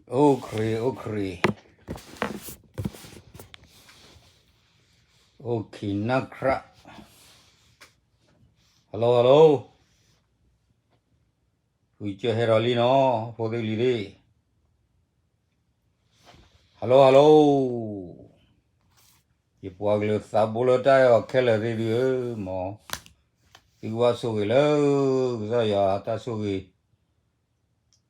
အိၣ်ခရံာ် အိၣ်ခရံာ် အိၣ်ခရံာ်နၢ်ခရၣ် Hello Hello ဖုကၢဟဲဒီးလံနီၤ ဖိသ့ၣ်လံၤသ့ၣ် Hello Hello ယပှၤကလုာ်သးဘိလၢတၢ်အဲၣ်အီၤခဲလၢာ်သ့ၣ်သုဧၢ မ်သုကဘၣ်ဆိၣ်ဂ့ၤလၢ ကစၢ်ယွၤတၢ်ဆိၣ်ဂ့ၤ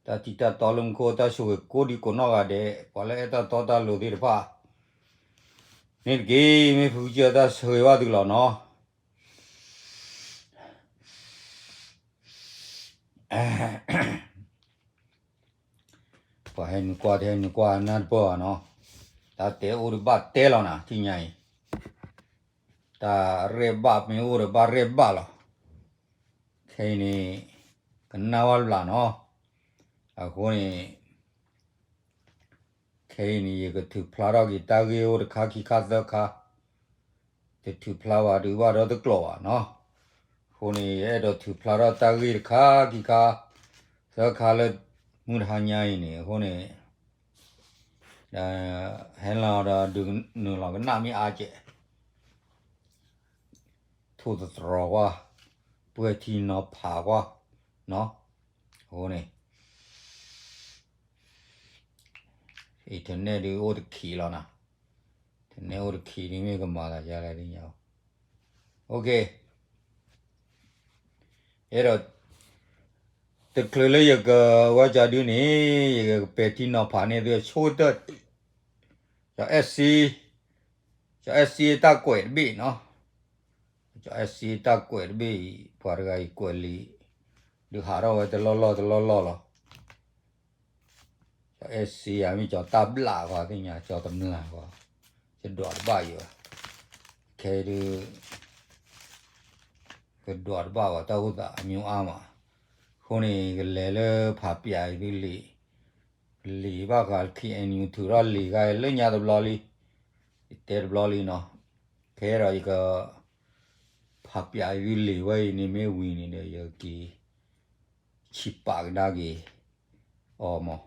တၢ်ထံၣ်တၢ်တီလၢမူခိၣ်တၢ်ဆိၣ်ဂ့ၤကိးဒံကိးနီၢ်ဂၤဒဲး ပှၤလၢအဲၣ်တၢ်တီတၢ်လိၤသ့ၣ်တဖၣ် န့ၣ်တက့ၢ် မ့ၢ်ဖုကၢတၢ်ဆိၣ်ဂ့ၤဘၣ်သုလီၤနီၤ ပှၤဟဲနုာ်ကွၢ်တဟဲနုာ်ကွၢ်နၢ်တပၢၢ်ဘၣ်နီၤ တၢ်တဲအိၣ်ဒီးဘၣ်တဲလီၤနၤ ထံၣ်ညါအံၤ တၢ်ရဲၣ်ဘၣ်မ့ၢ်အိၣ်ဒီးဘၣ်ရဲၣ်ဘၣ်လီၤ ခဲအံၤန့ၣ် ကနၣ်ဝဲတဘျီနီၤ အဃိန့ၣ် ခဲအံၤန့ၣ် ယကထုးဖျါထီၣ်က့ၤတၢ်ဂ့ၢ်အိၣ်တခါခံခါသၢခါ တထုးဖျါဘၣ်ဒုးဘၣ်ဒီးတကျိာ်ဘၣ်နီၤ အဃိန့ၣ် ယအဲၣ်ဒိးထုးဖျါထီၣ်တၢ်ဂ့ၢ်တခါခံခါ သၢခါလၢ မုၢ်တဟါညါအံၤန့ၣ် အဃိန့ၣ် ဟဲလီၤဒီးဒုးနုာ်လီၤကနၣ်မ့ၢ်အါကဲး ထိၣ်သတြီၤကွၢ် ပှဲၤထံနီၤဖးကွၢ် နီၤ အဃိန့ၣ် internet ဒုးအိၣ်တခံးလီၤနၤ internet အိၣ်တခံးဒုးမ့ၢ်ကမၤသးယါလဲၣ်သ့ၣ်ညါ OK အဲၣ်ဒိး တချုးလၢယကဝဲကၠီဒုန့ၣ် ယကပဲာ်ထံနီၤဖးန့ၢ်သုဆိကတၢၢ် ကၠီအဲၣ်စံ ကၠီအဲၣ်စံတၢ်ကွဲးတဘ့ၣ်နီၤ ကၠီအဲၣ်စံတၢ်ကွဲးတဘ့ၣ်အံၤ ပှၤတဂၤအံၤကွဲးလံာ် ဒုးဟးထီၣ်ဝဲတလီၢ်လီၢ်တလီၢ်လီၢ်လီၤ ကၠီအဲၣ်စံယၤမ့ၢ်ကၠီတၢ်ဘျးကွၢ်သ့ၣ်ညါ ကၠီတမျၢ်ကွၢ် ယဒွးတဘၣ်ယၤ ခဲအံၤဒုး ကဒွးတဘၣ်ဘၣ် တၢ်အိၣ်သးအမျိုးအါမး အဃိန့ၣ် ကလဲၤလၢဖးပၠးအံၤဒုးလံာ် လံာ်ဘၣ်ဃး KNU ထုးထီၣ်လံာ်ခါလၢညါတဘျီလံ ယတဲတဘျီလံနီၤ ခဲဒီးယက ဖးပၠးအံၤဒုးလံာ်ဝဲအံၤန့ၣ်မ့ၢ်ဝံၤန့ၣ်ဒီး ယက့ၤ ဆံးပာ်ကဒါက့ၤ အီၤမး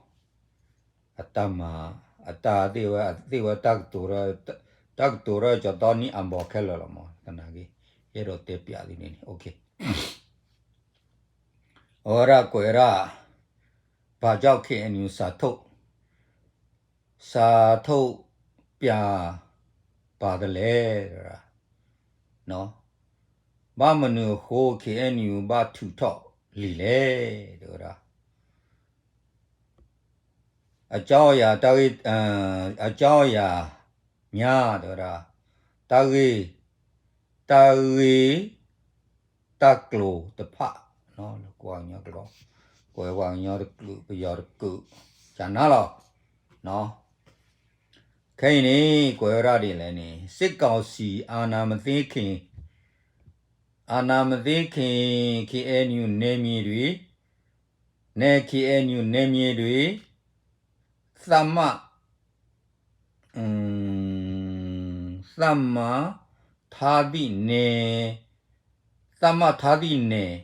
အတၢ်မၤ အတၢ်သ့ၣ်ဝဲ အသ့ၣ်ဝဲတၢ်ကတိၤ တၢ်ကတိၤထီၣ်ကၠီတီနံၣ်အဘီခဲလၢာ်လီၤမး သနာ်က့ ယအဲၣ်ဒိးတဲပၠးသုန့ၣ်န့ၣ် OK အဝဲဒၣ်ကွဲးဝဲဒၣ် ဘာကြောင့် KNU စာထုတ် စာထုတ်ပြန်ပါတယ်လဲၣ် ဘၣ်မနုၤအဃိ KNU ဘၣ်ထုးထီၣ်လံာ်လဲၣ် တဲဝဲဒၣ် အကြောင်းအရာ တၢ်ဂ့ၢ် အကြောင်းအရာများ တဲဝဲဒၣ် တၢ်ဂ့ၢ် တၢ်ဂ့ၢ် တၢ်ကျိၤတဖၣ် ကွဲးပှၤကညီတကုး ပယီၤတကုး ကနၤလီၤ ခဲအံၤန့ၣ် ကွဲးဝဲဒၣ်ဒ်လဲၣ်န့ၣ် စစ်ကောင်စီ အာဏာမသိမ်းခင် အာဏာမသိမ်းခင် KNU နယ်မြေတွေ နယ် KNU နယ်မြေတွေ သတ်မှတ် သတ်မှတ်ထားသည့်နယ် သတ်မှတ်ထားသည့်နယ်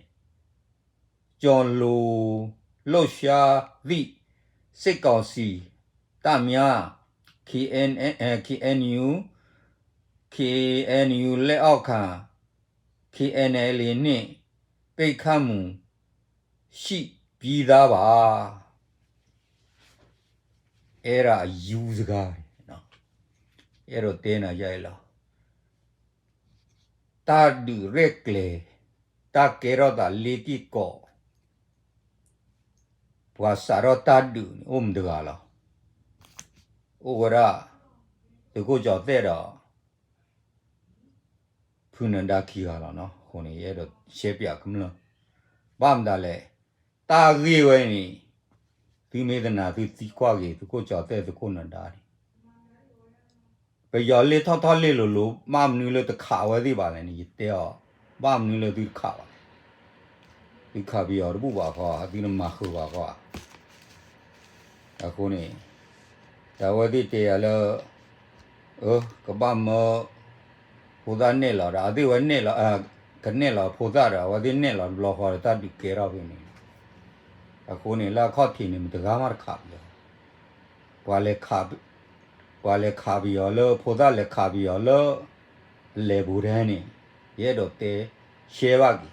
ကျော်လွန်လှုပ်ရှားသည့် စစ်ကောင်စီတပ်များ KN KNU KNU လက်အောက်ခံ KNLA နှင့် ပစ်ခတ်မှု ရှိပြီးသားပါ အဲဒါ အယူစကား အဲၣ်ဒိးတဲနၤယၤအံၤလီၤ တၢ်ဒုးရဲၣ်ကျဲၤ တၢ်ကဲထီၣ်သးလ့ၤက့ၢ်ကီး ပှၤစးထီၣ်တၢ်ဒုးန့ၣ် အိၣ်မတဂၤလီၤ အိၣ်ဝဲဒၣ် သုးခိၣ်ကၠီၤသဲၣ်ဒီး ဖုနဒါခံဂၤလီၤနီၤ အဃိန့ၣ် ယအဲၣ်ဒိးရှဲပၠးကမျၢၢ် ဘၣ်မတၤလဲၣ် တၢ်ဂ့ၢ်ဝဲန့ၣ် သုမ့ၢ်သနာ်သုသံကွၢ်က့ၤ သုးခိၣ်ကၠီၤသဲၣ် သုးခိၣ်နဒါန့ၣ် ပယီၤလ့ၢ်ထီၣ်ထီၣ်လ့ၢ်လိၤလိၤ ဘၣ်မနုၤလၢတခးဝဲသ့ၣ်ဘၣ်လဲၣ်န့ၣ် ယတဲအီၤ ဘၣ်မနုၤလၢသုတခးဘၣ်လဲၣ် သုခးပယီၤတဘူၣ်ဘၣ်ဃီ သုတမၤဃုာ်ဘၣ်ဃီ အဃိန့ၣ် တၢ်ဝဲသ့ၣ်တဲယၤလၢ အၢ ကဘၣ်မၢ ဖိသၣ်နဲၣ်လီၤဒီး အသ့ၣ်ဝဲနဲၣ်လီၤ ကနဲၣ်လီၤဖိသၣ်ဒီး အဝဲသ့ၣ်နဲၣ်လီၤတဘျီဃီဒီး တၢ်ဒုးကဲထီၣ်ဖဲန့ၣ် အဃိန့ၣ် လၢအခီၣ်ထံးန့ၣ် မတဂၤမးတခးပယီၤ ပှၤလဲၤခးပယီၤလၢ ဖိသၣ်လဲၤခးပယီၤလၢ အလဲၤပူၤထဲန့ၣ် ယအဲၣ်ဒိးတဲရှဲဘၣ်က့ၤ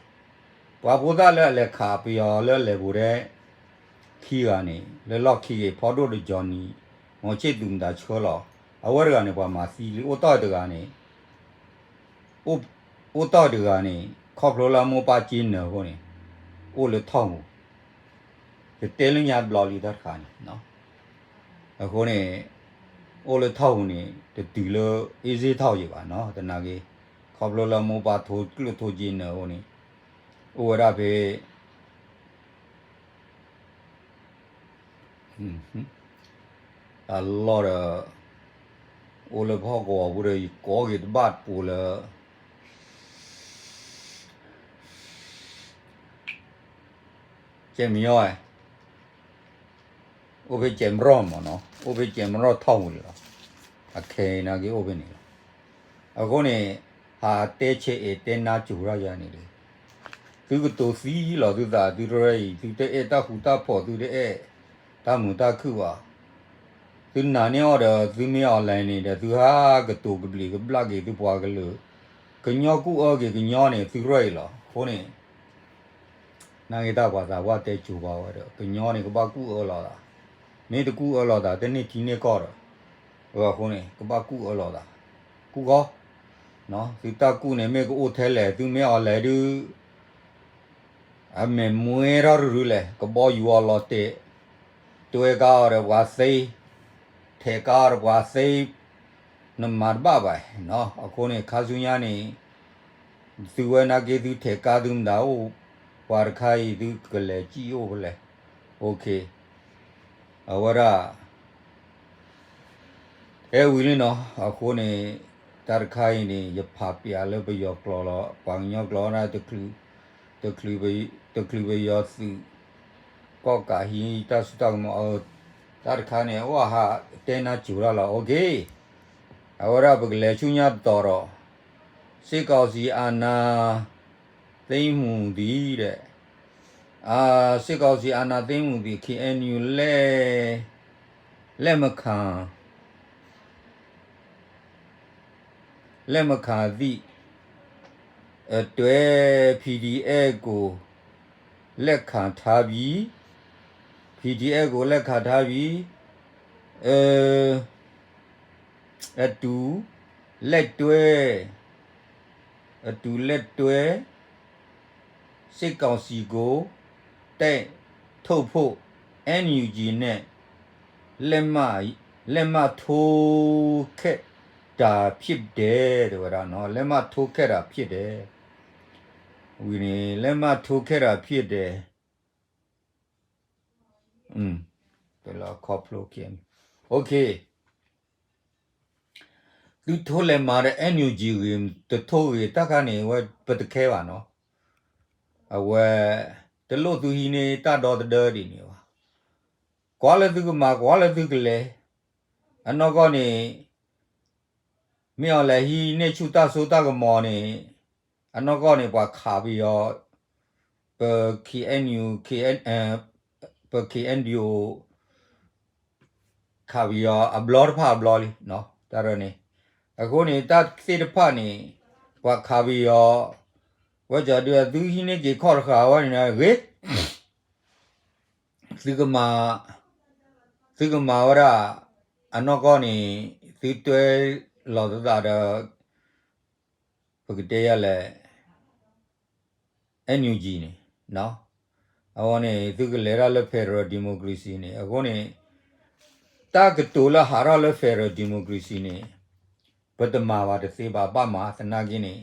ပှၤဖိသၣ်လၢအလဲၤခးပယီၤလၢအလဲၤပူၤထဲ ခံဂၤန့ၣ် လၢလီၢ်ခံဂ့ၤ ဖီဒိၣ်ဒီး Johnny မီၤဆ့ၣ်သူမတၤဆှၢလီၤ အဝဲတဂၤန့ၣ် ပှၤမၤသံလံ အိၣ်တီၢ်တဂၤန့ၣ် အိၣ်တီၢ်တဂၤန့ၣ် ခီဖျိလၢအမိၢ်ပၢ်စ့နၢၤအဃိန့ၣ် အိၣ်လၢထီၣ်ပူၤ ယတဲလၢညါတဘျီလံတၢ်တခါန့ၣ် အဃိန့ၣ် အိၣ်လၢထီၣ်ပူၤန့ၣ် တတုၤလၢ အ့စ့ၣ်ထီၣ်ယံၤဘၣ်နီၤ သနာ်က့ ခီဖျိလၢအမိၢ်ပၢ်ထိကျၢၢ်ထိစ့နၢၤအဃိန့ၣ် အိၣ်ဝဲဒၣ်ဖဲ အလီၢ်ဒီး အိၣ်လၢဖီၣ်ကဝီၤပူၤဒီး ယကိးက့ၤတဘၣ်တပူၤလၢ ကဲမညီ အိၣ်ဖဲကဲမရီၢ်မး အိၣ်ဖဲကဲမရီၢ်ထီၣ်ပူၤလံလီၤ အခဲအံၤနာ်က့အိၣ်ဖဲန့ၣ်လီၤ အဃိန့ၣ် ဟးတဲဆဲးအဲၣ်တဲနါစိၤထီၣ်ယၤန့ၣ်ဒီး သုကတိၤသံလီၤသုသးသုတရၢအံၤ သုတအဲၣ်တၢ်ဃူတၢ်ဖိး သုတအဲၣ်တၢ်မုာ်တၢ်ခုၣ်ဘၣ် သုနာ်န့ၢ်အီၤဒီး သုမ့ၢ် online န့ၣ်ဒီး သုဟးကတိၤကဘျံးကဘျၣ်က့ၤသုပှၤကလုာ် ကညီကူၣ်အၢက့ၤကညီန့ၣ် သုရၢအံၤလီၤ အဃိန့ၣ် နာ်က့တၢ်ပှၤသးပှၢ်တဲစိၤဘၣ်ဝဲဒီး ကညီန့ၣ် ကဘၣ်ကူၣ်အၢလီၤသး မ့ၢ်တကူၣ်အၢလီၤသး တန့ၢ်ထံန့ၢ်ကီၢ်ဒီး အဃိန့ၣ် ကဘၣ်ကူၣ်အၢလီၤသး ကူၣ်ကီ သုတၢ်ကူၣ်န့ၣ် မ့ၢ်ကအိၣ်ထဲလဲၣ် သုမ့ၢ် online ဒုး အမဲာ်မှဲထီၣ်တရုၤလဲၣ် ကဘီယူၤအီၤလီၤတဲာ် တွဲကါအီၤဒီးပှၤသ့ ထဲးကါအီၤဒီးပှၤသ့ နမၤတဘၣ်ဘၣ်နီၤ အဃိန့ၣ် ခါဆူညါန့ၣ် သုဝဲနာ်က့သုထဲးကါသုမတၤအိၣ် ပှၤတခါအံၤသုကလဲၤစံၣ်အိၣ်ဖဲလဲၣ် OK အဝဲဒၣ် အဲဝံၤလံနီၤ အဃိန့ၣ် တၢ်တခါအံၤန့ၣ် ယဖးပျးလၢပယီၤကျိာ်လီၤ ပှၤကညီကျိာ်န့ၣ် တချုးပယီၤသုး ကီၣ်ကးဟံးတၢ်စိတၢ်ကမီၤ တၢ်တခါန့ၣ် အဝဲဟးတဲနါစိၤတၢ်လီၤ OK အဝဲဒၣ်ပကလဲၤဆူညါတတီၤဒီး စစ်ကောင်စီအာဏာသိမ်းမှုသည် စစ်ကောင်စီအာဏာသိမ်းမှုသည် KNU လက်မခံ လက်မခံသည့်အတွက် PDF ကို လက်ခံထားပြီး PDF ကို လက်ခံထားပြီး အတူလက်တွဲ အတူလက်တွဲ စစ်ကောင်စီကို တိုက်ထုတ်ဖို့ NUG နဲ့ လက်မှတ် လက်မှတ်ထိုးခဲ့တာဖြစ်တယ် တဲဝဲဒၣ်နီၤ လက်မှတ်ထိုးခဲ့တာဖြစ်တယ် ဝံၤန့ၣ် လက်မှတ်ထိုးခဲ့တာဖြစ်တယ် OK သုထိလဲၤမၤဒီး NUG ဂ့ၤ တထိဂ့ၤ တၢ်ခါန့ၣ် အဝဲပတခဲဘၣ်နီၤ အဝဲ တလိၣ်သုဟံးန့ၢ်တၢ်ဒီသဒၢဒ်န့ၣ်ဘၣ် ကွၢ်လၢသုကမၤ ကွၢ်လၢသုကလဲၤ အနီၢ်ကီၢ်န့ၣ် မ့ၢ်အီၤလဲၤဟံးန့ၢ်ဆူၣ်တၢ်စိတၢ်ကမီၤန့ၣ် အနီၢ်ကီၢ်န့ၣ် ပှၤခးပယီၤ ပ KNU ပ KNDO ခးပယီၤအဘျီတဖၣ်အဘျီလံ တၢ်ရၢန့ၣ် အဃိန့ၣ် တၢ်သ့ၣ်တဖၣ်န့ၣ် ပှၤခးပယီၤ ဝဲကီဒုး သုဟံးန့ၢ်က့ၤခီၣ်တဃာ်ဝဲန့ၣ်ဂ့ၤ သုကမၤ သုကမၤဝဲဒၣ် အနီၢ်ကီၢ်န့ၣ် သုတွဲလီၤသသးဒီး ပကတဲယၤလဲၣ် NUG န့ၣ် အဝဲန့ၣ် သုကလဲၤတၢ်လၢ federal democracy န့ၣ် အဃိန့ၣ် တၢ်ကတိၤလၢဟးထီၣ်လၢ federal democracy န့ၣ် ပတမၤဘၣ်တသ့ဘၣ် ဘၣ်မၤသနာ်က့န့ၣ်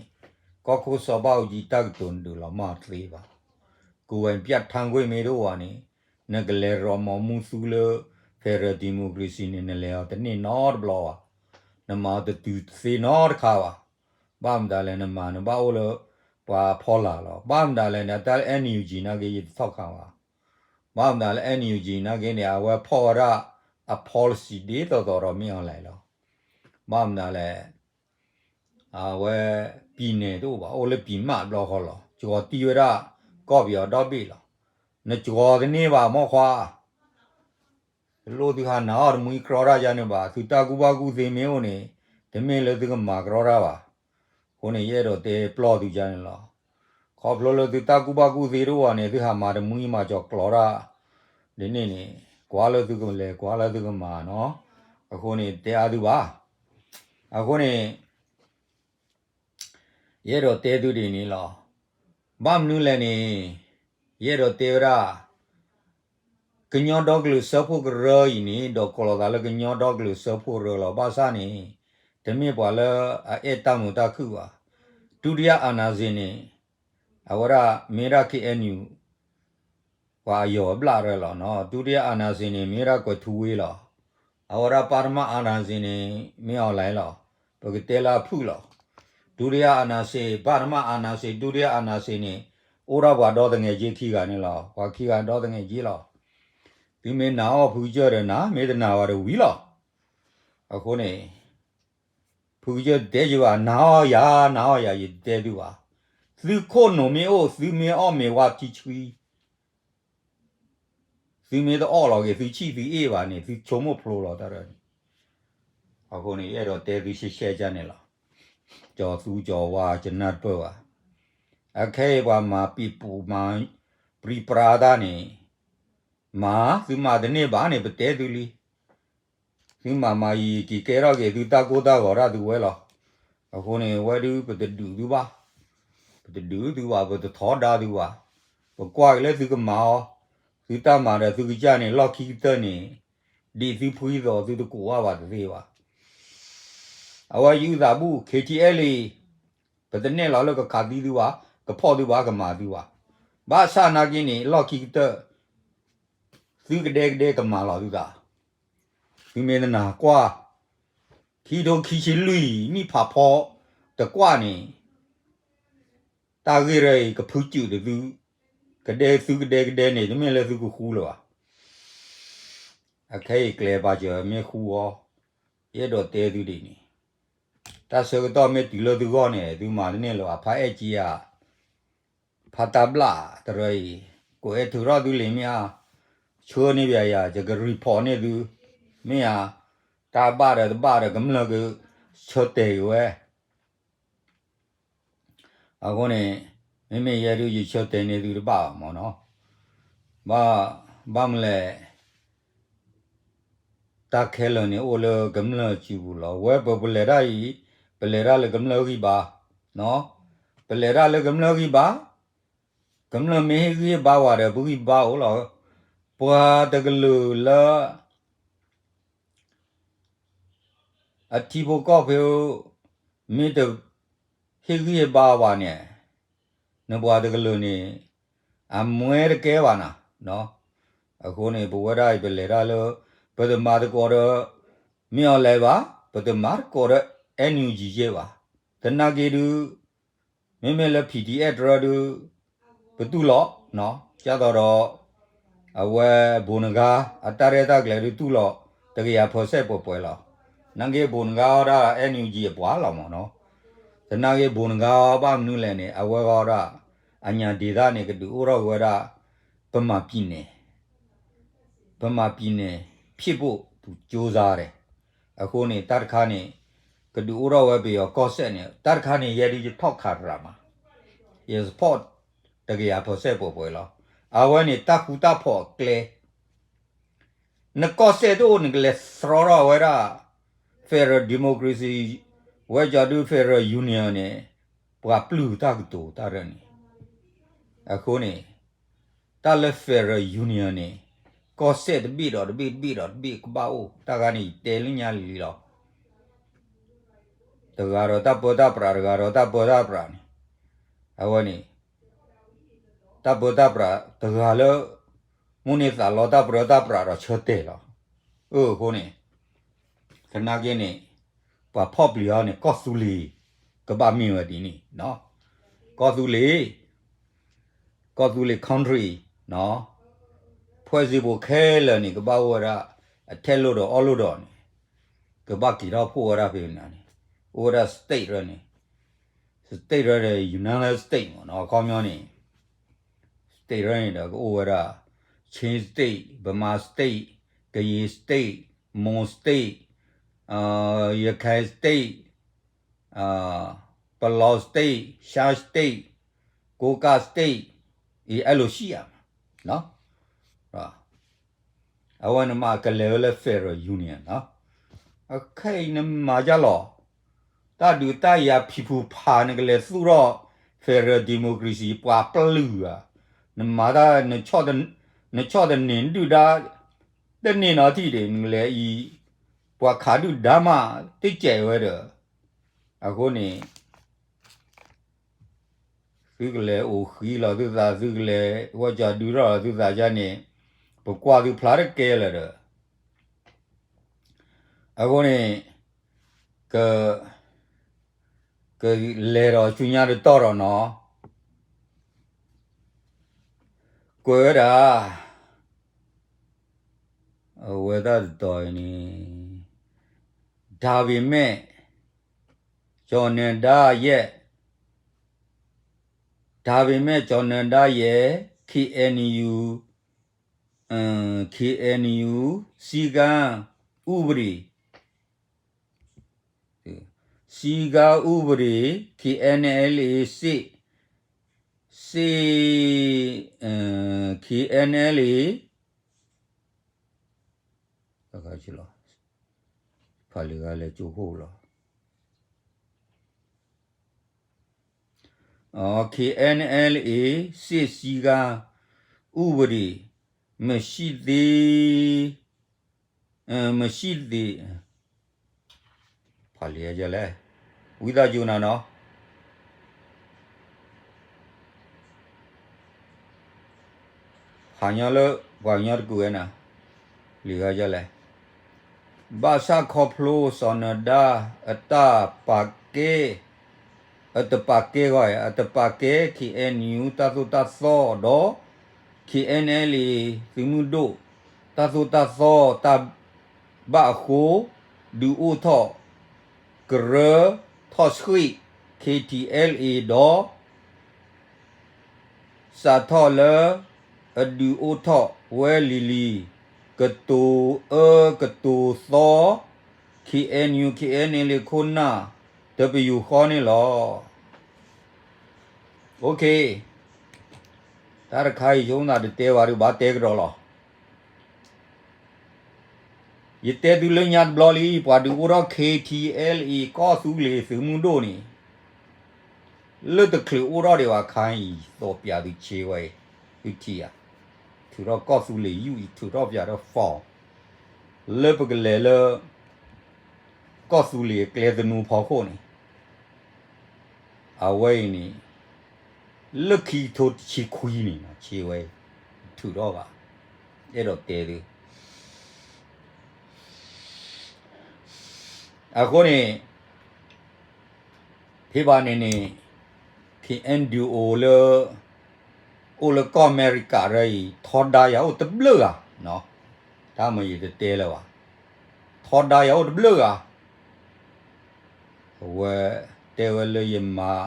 ကီၢ်ခိၣ်စီၤဘၣ်အူကၠံတၢ်ကတိၤနဒုးလီၤမၢ်တသ့ဘၣ် ကိုယ်ပိုင်ပြဋ္ဌာန်းခွင့် မ့ၢ်တအိၣ်ဘၣ်န့ၣ် နကလဲၤရိးမီၤမူသူလၢ federal democracy န့ၣ် နလဲၤအီၤတန့ၢ်နီတဘျီဘၣ် နမၤအီၤတတုၤတသ့နီတခါဘၣ် ဘၣ်မတၤလဲၣ် နမၤနဘၣ်အိၣ်လၢ ပှၤဖီလာ်လီၤ ဘၣ်မတၤလဲၣ်န့ၣ် တၢ်လၢ NUG နာ်က့ ယတထီၣ်ခးဘၣ် ဘၣ်မတၤလၢ NUG နာ်က့န့ၣ် အဝဲဖီၣ်ဝဲဒၣ်အ policy ဒ်သိးသိးဒီးမ့ၢ်အီၤလဲၣ်လီၤ ဘၣ်မတၤလဲၣ် အဝဲ ပြည်နယ် တအိၣ်ဘၣ် အိၣ်လၢ ပြည်မ တဘျီဃီလီၤ ကၠီၤတံၢ်ဝဲဒၣ် ကီၢ်ပယီၤဒီဘ့ၣ်လီၤ နကၠီၤတန့ၢ်ဘၣ်မီၢ်ခွါ တလိၣ်သုဟးနာ်အီၣ်တမှံကြီတၢ်ယါန့ၣ်ဘၣ်, သုတၢ်ကူၣ်ဘၣ်ကူၣ်သ့မ့ၢ်အိၣ်န့ၣ်, တမ့ၢ်လၢသုကမၤကြီတၢ်ဘၣ်. အဃိန့ၣ် ယအဲၣ်ဒိးတဲပျီၢ်သုယါန့ၣ်လီၤ. ခီဖျိလၢသုတၢ်ကူၣ်ဘၣ်ကူၣ်သ့တအိၣ်ဘၣ်န့ၣ် သုဟးမၤတမှံမၤကၠီၤကြီတၢ်, ဒ်န့ၣ်န့ၣ်, ကွၢ်လၢသုကလဲၤ ကွၢ်လၢသုကမၤနီၤ. အဃိန့ၣ် တဲအါသုဘၣ်. အဃိန့ၣ် ယအဲၣ်ဒိးတဲသုဒ်န့ၣ်လီၤ. ဘၣ်မနုၤလဲၣ်န့ၣ်, ယအဲၣ်ဒိးတဲဝဲဒၣ်, ကညီဒီကလုာ်စၢဖှိၣ်ကရၢအံၤန့ၣ် ဒိးကိးလီၤသးလၢကညီဒီကလုာ်စၢဖှိၣ်ကရၢလီၤ. ဘၣ်ဆၣ်န့ၣ် တမ့ၢ်ပှၤလၢအအဲၣ်တၢ်မုာ်တၢ်ခုၣ်ဘၣ်. ဒုတိယအာဏာရှင်န့ၣ် အဝဲဒၣ်မ့ၢ်ဒၣ် KNU ပှၤအယီၤအဘျၣ်ရၢလီၤနီၤ. ဒုတိယအာဏာရှင်န့ၣ် မ့ၢ်ဝဲဒၣ်ကွဲၤထူဝ့လီၤ. အဝဲဒၣ်ပထမအာဏာရှင်န့ၣ် မ့ၢ် အောင်လှိုင် လီၤ. ပကတဲလၢအဖုၣ်လီၤ. ဒုတိယအာဏာရှင်, ပထမအာဏာရှင်, ဒုတိယအာဏာရှင်န့ၣ် အိၣ်ဒၣ်ပှၤဒီသငဲးက့ခံဂၤန့ၣ်လီၤ. ပှၤခံဂၤဒီသငဲးက့လီၤ. သုမ့ၢ်နာ်အီၣ်ဖုကစၢၢ်ဒီးနၤ, မ့ၢ်တနာ်ဘၣ်ဒီးဝံၤလီၤ. အဃိန့ၣ် ဖုကစၢၢ်တတဲယဘၣ်, နာ်အီၣ်ယၤ, နာ်အီၣ်ယၤ, ယတတဲသုဘၣ်. သုခိၣ်နူာ်မ့ၢ်အိၣ်, သုမ့ၢ်အီၣ်မ့ၤဝါထံဆှံ, သုမ့ၢ်တအီၣ်လီၤက့ၤ သုဆံၣ်သုအ့ၣ်ဘၣ်န့ၣ် သုဆိကမိၣ်ဖျိလီၤတၢ်ဒ်န့ၣ်. အဃိန့ၣ် ယအဲၣ်ဒိးတဲသုရှဲရှဲန့ၣ်လီၤ. ကၠီၤသူကၠီၤဝါ ယနၢ်တပၢၢ်ဘၣ်. အခဲအံၤပှၤမၤပံာ်ပူၤမၤပြံပြါတၢ်န့ၣ်, မၤ, သုမၤတန့ၢ်ဘၣ်န့ၣ် ပတဲသုလံ. သုမၤမၤအံၤ က့ၤကဲထီၣ်က့ၤသုတၢ်ကိၢ်တၢ်ဂီၤတၢ်သုဝဲလီၤ. အဃိန့ၣ် ဝဲဒုးပတဒုးသုဘၣ်, ပတဒုးသုဘၣ်, ပတထီဒါသုဘၣ်. ပကွၢ်က့ၤလၢသုကမၤအီၤ, သုတၢ်မၤဒီးသုကစၢ်န့ၣ် လီၢ်ခံကတၢၢ်န့ၣ် ဒ်သုဖှံသိးသုတကိးဘၣ်ဘၣ်တသ့ဘၣ်. အဝဲယုသးဘူၣ် ခ့ထံအဲလ့ၣ်, ပတနဲၣ်လီၤလၢကခးသံသုဘၣ်, ကဖီၣ်သုဘၣ်, ကမၤသုဘၣ်. ဘၣ်ဆၣ်နာ်က့န့ၣ် လီၢ်ခံကတၢၢ် သုကဒဲကဒဲကမၤလီၤသုသး. သုမ့ၢ်တနာ်ကွၢ်, ခံထိခံဆံလွံၢ်နံၣ်ဖးဖီတကွၢ်န့ၣ် တၢ်ဂ့ၢ်ရၢအံၤကဖုစူးဒီးသု, ကဒဲသုကဒဲကဒဲန့ၣ် တမ့ၢ်လၢသုကဃူလၢၤဘၣ်. အခဲအံၤကျဲၤပာ်စၢၤမ့ၢ်ဃူအီၤ, ယအဲၣ်ဒိးတဲသုဒ်န့ၣ်, တၢ်ဆၢကတီၢ်မ့ၢ်တုၤလၢသုဂီၢ်န့ၣ် သုမၤတန့ၢ်လၢၤဘၣ်. ဖါအဲၣ်ကံဧါ, ဖါတၢ်ဘျၣ်တရၢအံၤ, ကိးအဲၣ်ထုးထီၣ်သုလံာ်မ့ၢ်ဧါ, ဆှၢန့ၢ်ပယၤယၤ, ယက report န့ၢ်သု, မ့ၢ်ဧါ, တၢ်ဘၣ်ဒီးတဘၣ်ဒီး ကမျၢၢ်ကဆၢတဲာ်က့ၤဝဲ အဃိန့ၣ် မ့မ့ၢ်ယဲဒုးယဆၢတဲာ်န့ၢ်သုတဘၣ်ဘၣ်မၢ်နီၤ. ဘၣ်, ဘၣ်မနုၤလဲၣ်, တၢ်ခဲလၢာ်န့ၣ်အိၣ်လၢကမျၢၢ်စုပူၤလီၤ. ဝဲပပလဲၤတၢ်အံၤ, ပလဲၤတၢ်လၢကမျၢၢ်ဂံၢ်ဘါ, ပလဲၤတၢ်လၢကမျၢၢ်ဂံၢ်ဘါ, ကမျၢၢ်မ့ၢ်ဟ့ၣ်ဂံၢ်ဟ့ၣ်ဘါဝဲဒီး ပဂံၢ်ဘါအိၣ်လီၤ. ပှၤတကလုာ်လၢ အထံဖိကီၢ်ဖိ မ့ၢ်တဟ့ၣ်ဂံၢ်ဟ့ၣ်ဘါဘၣ်န့ၣ်, နပှၤတကလုာ်န့ၣ် အမွဲတကဲဘၣ်နၤ. အဃိန့ၣ် ပဝဲဒၣ်အံၤ ပလဲၤတၢ်လၢ ပတမၤသကိးဒီး မ့ၢ်အီၤလဲၤဘၣ်, ပတမၤသကိးဒီး NUG ယဲၢ်ဘၣ်. သနာ်က့ဒုး မ့မ့ၢ်လၢ PDF တရၢဒုး ပတူၢ်လိာ်, ဒ်သိးဒီး အဝဲဘိးနဂါ အတၢ်ရဲၣ်တၢ်ကျဲၤဒုးတူၢ်လိာ် တကယၤ percent ပှဲၤပှဲၤလီၤ. သနာ်က့ဘိးနဂါအီၤဒၣ် NUG အပှၤလီၤမၢ်နီၤ. သနာ်က့ဘိးနဂါအီၤဘၣ်မနုၤလဲၣ်န့ၣ် အဝဲအီၤဒၣ် အညၣ်ဒ့သၣ်န့ၣ် ကဒုးအိၣ်ထီၣ်က့ၤဝဲဒၣ် ပမၤပံၤန့ၢ် ပမၤပံၤန့ၢ် ဖံးပိၢ် ပူၤကၠိစါဒဲး. အဃိန့ၣ် တၢ်တခါန့ၣ် ကဒုးအိၣ်ထီၣ်ဝဲပယီၤကီၢ်စဲၣ်န့ၣ် တၢ်တခါန့ၣ် ယဲဒုးယထီၣ်ခးရၤမး, ယ support တကယၤ percent ပှဲၤပှဲၤလီၤ. အဝဲန့ၣ် တၢ်ဃူတၢ်ဖိးအကျဲ နကီၢ်စဲၣ်တအိၣ် နကလဲၤသြီထီၣ်ဝဲဒၣ် federal democracy ဝဲကၠီဒု federal union န့ၣ် ပှၤပျုၢ်တၢ်ကတိၤတၢ်ရၢန့ၣ်. အဃိန့ၣ် တၢ်လၢ federal union န့ၣ် ကီၢ်စဲၣ်တဘ့ၣ်ဒီးတဘ့ၣ် တဘ့ၣ်ဒီးတဘ့ၣ်ကဘၣ်အိၣ်, တၢ်ဂၤန့ၣ် ယတဲလၢညါလံလီၤ. တဂၤဒီးတၢ်ပၢတၢ်ပြး တဂၤဒီးတၢ်ပၢတၢ်ပြးန့ၣ်, အဝဲန့ၣ် တၢ်ပၢတၢ်ပြးတဂၤလၢ မိၣ်န့ၢ်သးလီတၢ်ပြးတၢ်ပြးဒီးဆၢတဲာ်လီၤ. အဃိန့ၣ် သနာ်က့န့ၣ် ပှၤဖီၣ်ပျံၤအီၤန့ၣ် ကီၢ်သူလ့ၤ ကဘၣ်မ့ၢ်ဝဲဒ်န့ၣ်, ကီၢ်သူလ့ၤ ကီၢ်သူလ့ၤ country န့ၣ် ဖွဲ့စည်းပုံ ခဲလၢာ်န့ၣ် ကဘၣ်အိၣ်ဝဲဒၣ် အထဲလွှတ်တော် အောက်လွှတ်တော် န့ၣ် ကဘၣ်က့ၤထီၣ်ဖှိၣ်ဝဲဒၣ်ဖဲန့ၣ်န့ၣ် အိၣ်ဝဲဒၣ် state ရၢန့ၣ်, state ရၢဒီး United States မၢ်နီၤ, အခီပညီန့ၣ် state ရၢန့ၣ်ဒီးကအိၣ်ဝဲဒၣ် Chin State, Burma State, ကရင် state, မွန် state, ရခိုင် state, ပလောင် state, ရှမ်း state, ကိုးကန့် state, အံၤအဲၣ်လိာ်ဆံၣ်ဧါ, အဝဲနမၤကလဲၤဝဲလၢ federal union နီၤ, အခဲအံၤနမၤယါလီၤ, တၢ်ဒုးတၢ်ယၤဖံးဖုးဖး နကလဲၤသူၣ်ထီၣ် federal democracy ပှၤပျုၢ်ဧါ, နမၤတၢ် နဆီၣ်တန့ၢ်ဒုၣ်ဒါ တန့ၢ်နီတထံၣ်ဒီး နကလဲၤအံၤ ပှၤခးဒုၣ်ဒါမး တစဲးဝဲဒီး, အဃိန့ၣ် သုကလဲၤအိၣ်ဃံလီၤသုသး သုကလဲၤဝဲကၠီဒုးထီၣ်လီၤသုသးယါန့ၣ်, ပကွၢ်သုဖျါတကဲလၢၤဒီး, အဃိန့ၣ် က ကလဲၤဒီးဆူညါတတီၢ်ဒီးနီၤ, ကွဲးဝဲဒၣ် အဝဲဒၣ်တတီၤအံၤန့ၣ်, ဒါပေမဲ့ ကျော်နဒါရဲ့, ဒါပေမဲ့ ကျော်နဒါရဲ့ KNU, KNU စည်းကမ်းဥပဒေ, စည်းကမ်းဥပဒေ, KNLA စစ်, စစ်, KNLA ဖးလံာ်ဂၤလဲၤကၠိခိၣ်လီၤ, KNLA စစ်စည်းကမ်းဥပဒေ မရှိသေး, မရှိသေး, ဖးလံာ်ဂၤလဲၣ်, ဝံသးစူၤနၤနီၤ ဖးညီလၢ ပှၤကညီတကုာ်ဝဲနၤ, လံာ်ဂၤလဲၣ်, ဘၣ်ဆၣ်ခီဖျိ စီၤနဒါ အတၢ်ပာ်ကဲ, အတပာ်ကဲဂီၢ်, အတပာ်ကဲ KNU တၢ်သိၣ်တၢ်သီဒီး KNLA သုးမုၢ်ဒိၣ် တၢ်သိၣ်တၢ်သီတၢ်ဘၣ်အဃိ ဒုးအိၣ်ထီၣ် ကရၢထီၣ်ဆှံၣ် KTLA ဒီး စးထီၣ်လၢ အဒုးအိၣ်ထီၣ်ဝဲလံၤလံၤ ကတိၤအၢကတိၤသီ KNU KNLA ခိၣ်နၢ် တပယူာ်ဃီန့ၣ်လီၤ. OK, တၢ်တခါအံၤ ယိၤနၢ်တတဲဝဲဒုး ဘၣ်တဲကဒီးလီၤ. ယတဲသုလၢညါတဘျီလံ, ပှၤဒုးအိၣ်ထီၣ် KTLA ကီၢ်သူလ့ၤသုးမုၢ်ဒိၣ်န့ၣ် လၢတချုးအိၣ်ထီၣ်ဒံးဘၣ်အခါအံၤ သီးပၠးသုဆ့ဝဲအံၤ, သုထံၣ်ဧါ, ထုးထီၣ်ကီၢ်သူလ့ၤယုၢ်အံၤ ထုးထီၣ်ပၠးထီၣ် form လၢပကလဲၤလၢ ကီၢ်သူလ့ၤအကျဲသနူဖီခိၣ်န့ၣ် အဝဲအံၤန့ၣ် လၢခံကထိတဆံခွံန့ၣ် ဆ့ဝဲ ထုးထီၣ်ဘၣ်, အဲၣ်ဒိးတဲသု အဃိန့ၣ် ဖဲဘၣ်န့ၣ်န့ၣ် KNDO လၢ အိၣ်လၢကီၢ်အမဲရကၤရၢအံၤ ထီဒါယၤအိၣ်တဘျုးဂၤ, တၢ်မ့ၢ်ယတတဲလၢၤဘၣ်, ထီဒါယၤအိၣ်တဘျုးဂၤ, အဝဲတဲဝဲလၢယမၤ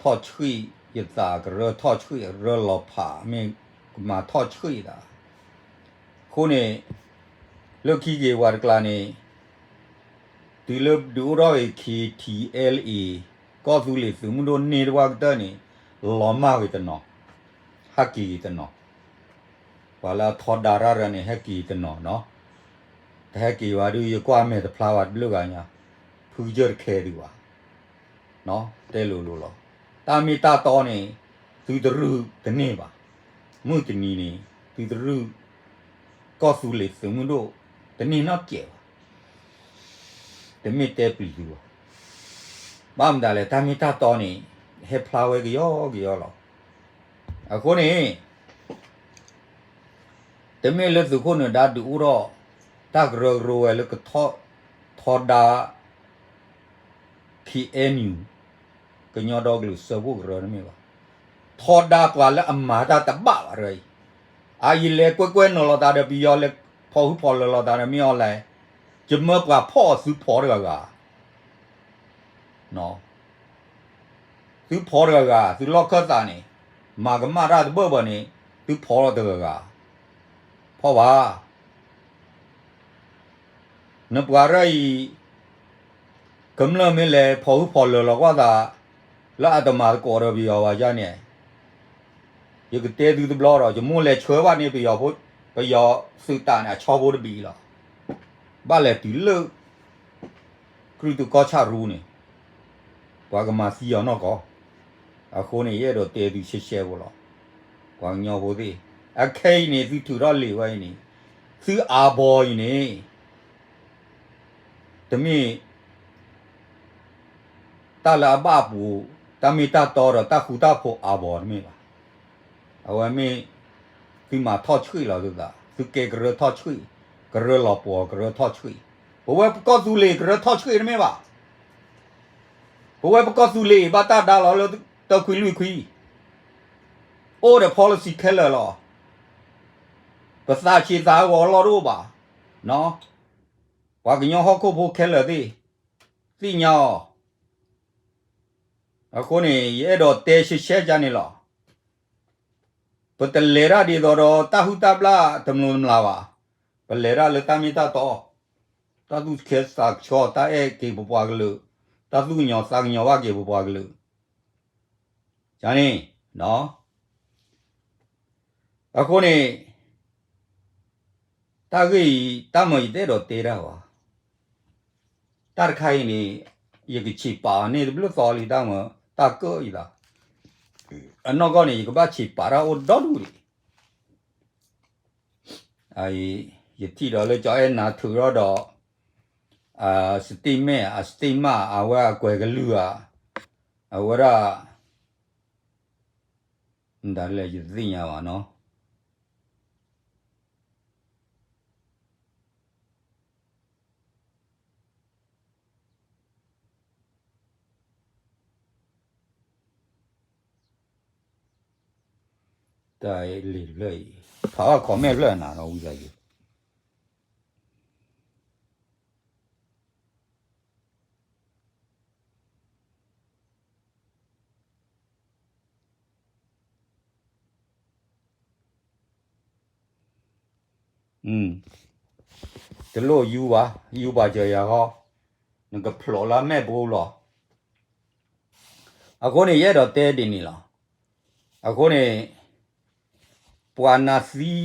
ထီၣ်ဆှံၣ် ယသးကရၢထီၣ်ဆှံၣ် အရၢလီၤဖး မ့ၢ်ကမၤထီၣ်ဆှံၣ်သး, အဃိန့ၣ် လၢခံက့ၤပှၤတကျါန့ၣ် တုၤလၢဒုးအိၣ်ထီၣ်ဂ့ၤ KTLA ကီၢ်သူလ့ၤသုးမုၢ်ဒိၣ်န့ၢ်တဝၢ်ကတၢၢ်န့ၣ် လီၤမၢ်ဂ့ၤတနီၤ, ဟဲက့ၤဂ့ၤတနီၤ, ပှၤလၢအထီဒါတၢ်ရၢန့ၣ် ဟဲက့ၤတနီၤနီၤ, တဟဲက့ၤဘၣ်ဒုး ယကွၢ်မဲာ်တဖျါဘၣ်တဘျုးဂၤညါ, ဖုကစၢၢ်တခဲဒုးဘၣ် တဲလိၤလိၤလီၤ. တၢ်မ့ၢ်တၢ်တီန့ၣ် သုတရုၢ်တန့ၢ်ဘၣ်. မုၢ်တနံၤန့ၣ် သုတရုၢ် ကီၢ်သူလ့ၤသုးမုၢ်ဒိၣ် တန့ၢ်နီတစဲးဘၣ်. တမ့ၢ်တဲပျံၤသုဘၣ်. ဘၣ်မတၤလဲၣ် တၢ်မ့ၢ်တၢ်တီန့ၣ် ဟဲဖျါဝဲကယီကယီလီၤ. အဃိန့ၣ် တမ့ၢ်လၢသုးခိၣ်နၢၤဒါဒုးအိၣ်ထီၣ် တၢ်ကရၢကရိဝဲလၢကထီဒါ KNU ကညီဒီကလုာ်စၢဖှိၣ်ကရၢတမ့ၢ်ဘၣ်. ထီဒါပှၤလၢအမၤတၢ်တဘၣ်ဘၣ်တဂၤအံၤ, အအံၤလဲၤကွဲကွဲနီၤလိာ်သးဒီးပယီၤ လဲၤဖီၣ်ဟုဖီၣ်လၢာ်လိာ်သးဒီးမ့ၢ်အီၤလဲၣ်, ယမၢပှၤဖီၣ်အီၤသုဖီတဂၤဂၤ သုဖီတဂၤဂၤ သုလီၢ်ခၢၣ်သးန့ၣ် မၤကမၣ်တၢ်တဘၢၣ်ဘၢၣ်န့ၣ် သုဖီလီၤတဂၤဂၤ ဖီၣ်ဘၣ်. နပှၤရၢအံၤ ကမျၢၢ်မ့ၢ်လဲၤဖီၣ်ဟုဖီၣ်လၢာ်လီၤကွၢ်သး လၢအတမၤသကိးဒီးပယီၤဘၣ်ယါန့ၣ်, ယကတဲသုတဘျီဒီး ယမိၢ်လဲၤဆှၢဘၣ်န့ၣ် ပယီၤသုးတးန့ၣ် အဆီဖိတဘ့ၣ်လီၤ. ဘၣ်လဲၤတုၤလၢ ကြုၢ်တုကီၢ်ဆၣ်ရူန့ၣ် ပှၤကမၤသံအီၤနီၢ်ကီၢ်. အဃိန့ၣ် ယအဲၣ်ဒိးတဲသုရှဲရှဲဖိလီၤ. ပှၤကညီဖိသ့ၣ်, အခဲအံၤန့ၣ် သုထုးထီၣ်လံာ်ဝဲအံၤန့ၣ်, သုအါဘီအံၤန့ၣ် တမ့ၢ် တၢ်လၢအဘၣ်အပူၤ, တၢ်မ့ၢ်တၢ်တီဒီးတၢ်ဃူတၢ်ဖိးအါဘီတမ့ၢ်ဘၣ်. အဝဲမ့ၢ် သုမၤထီၣ်ဆှံလီၤသုသး, သုကဲကရၢထီၣ်ဆှံ, ကရၢလီၤပှီၤကရၢထီၣ်ဆှံ, ပဝဲပကီၢ်သူလ့ၤကရၢထီၣ်ဆှံတမ့ၢ်ဘၣ်. ပဝဲပကီၢ်သူလ့ၤဘၣ်တၢ်ဒါလီၤလၢတၢ်ခွံလွံၢ်ခွံ, အိၣ်ဒီး policy ခဲလၢာ်လီၤ. ပသးဆံးသးဂီၤလီၢ်တအိၣ်ဘၣ်. ပှၤကညီဟီၣ်ခိၣ်ဖိခဲလၢာ်သ့ၣ် သ့ၣ်ညါအီၤ. အဃိန့ၣ် ယအဲၣ်ဒိးတဲရှဲရှဲကန့ၣ်လီၤ. ပတလဲၤတၢ်ဒ်သိးဒီးတၢ်ဟုၣ်တၢ်ဘျၣ်တမျိၤတမျာ်ဘၣ်. ပလဲၤတၢ်လၢတၢ်မ့ၢ်တၢ်တီ, တၢ်သူၣ်ဆဲးသးဆှီ, တၢ်အဲၣ်က့ၤပပှၤကလုာ်, တၢ်သူၣ်ကညီၤသးကညီၤဘၣ်က့ၤပပှၤကလုာ်န့ၣ်. အဃိန့ၣ် တၢ်ဂ့ၢ်အံၤ တၢ်မၤယတဲဒိးတဲတၢ်ဘၣ်. တၢ်တခါအံၤန့ၣ် ယကဆံးပာ်အီၤန့ၣ်တဘျုးသီလံ တၢ်မၤတၢ်ကၢအံၤသး, အနီၢ်ကီၢ်န့ၣ် ယကဘၣ်ဆံးပာ်တၢ်အိၣ်ဒီဒူၣ်လံ. ယထံၣ်ဒီးလၢကၠီအဲၣ်နၤထုးထီၣ်ဒီး အ statement အ statement အဝဲအကွဲးကလုၢ်ဧါ, အဝဲဒၣ် မတၤလဲၣ်ယတသ့ၣ်ညါဘၣ်နီၤ. တၢ်လံာ်တဖျၢၣ်အံၤ ဖးဘၣ် comment ဖျၢၣ်နၤနီၤ ဝံသးစူၤ. တလိၣ်ယူဘၣ်, ယူဘၣ်စၢၤယၤဃီ, နကဖျိးလၢမဲာ်ပူၤလီၤ. အဃိန့ၣ် ယအဲၣ်ဒိးတဲဒ်န့ၣ်လီၤ. အဃိန့ၣ် ပှၤနးသံ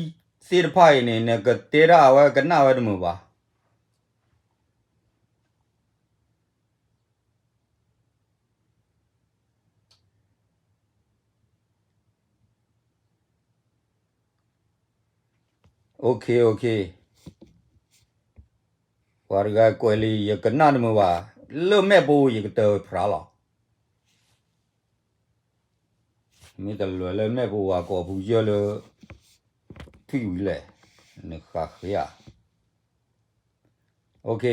သ့ၣ်တဖၣ်အံၤန့ၣ် နကတဲဒၣ်အဝဲကနၣ်ဝဲတမုာ်ဘၣ်. OK, OK. ပှၤတဂၤကွဲးလံ ယကနၣ်တမုာ်ဘၣ်, လၢမဲာ်ပူၤယကတၢၢ်ဖျါလီၤ. မ့ၢ်တလွဲၢ်လၢမဲာ်ပူၤဝဲကိးပူၤယၢၢ်လၢ ထွံၣ်ဝံၤလဲၣ်, နဃးဃ့ဧါ. OK.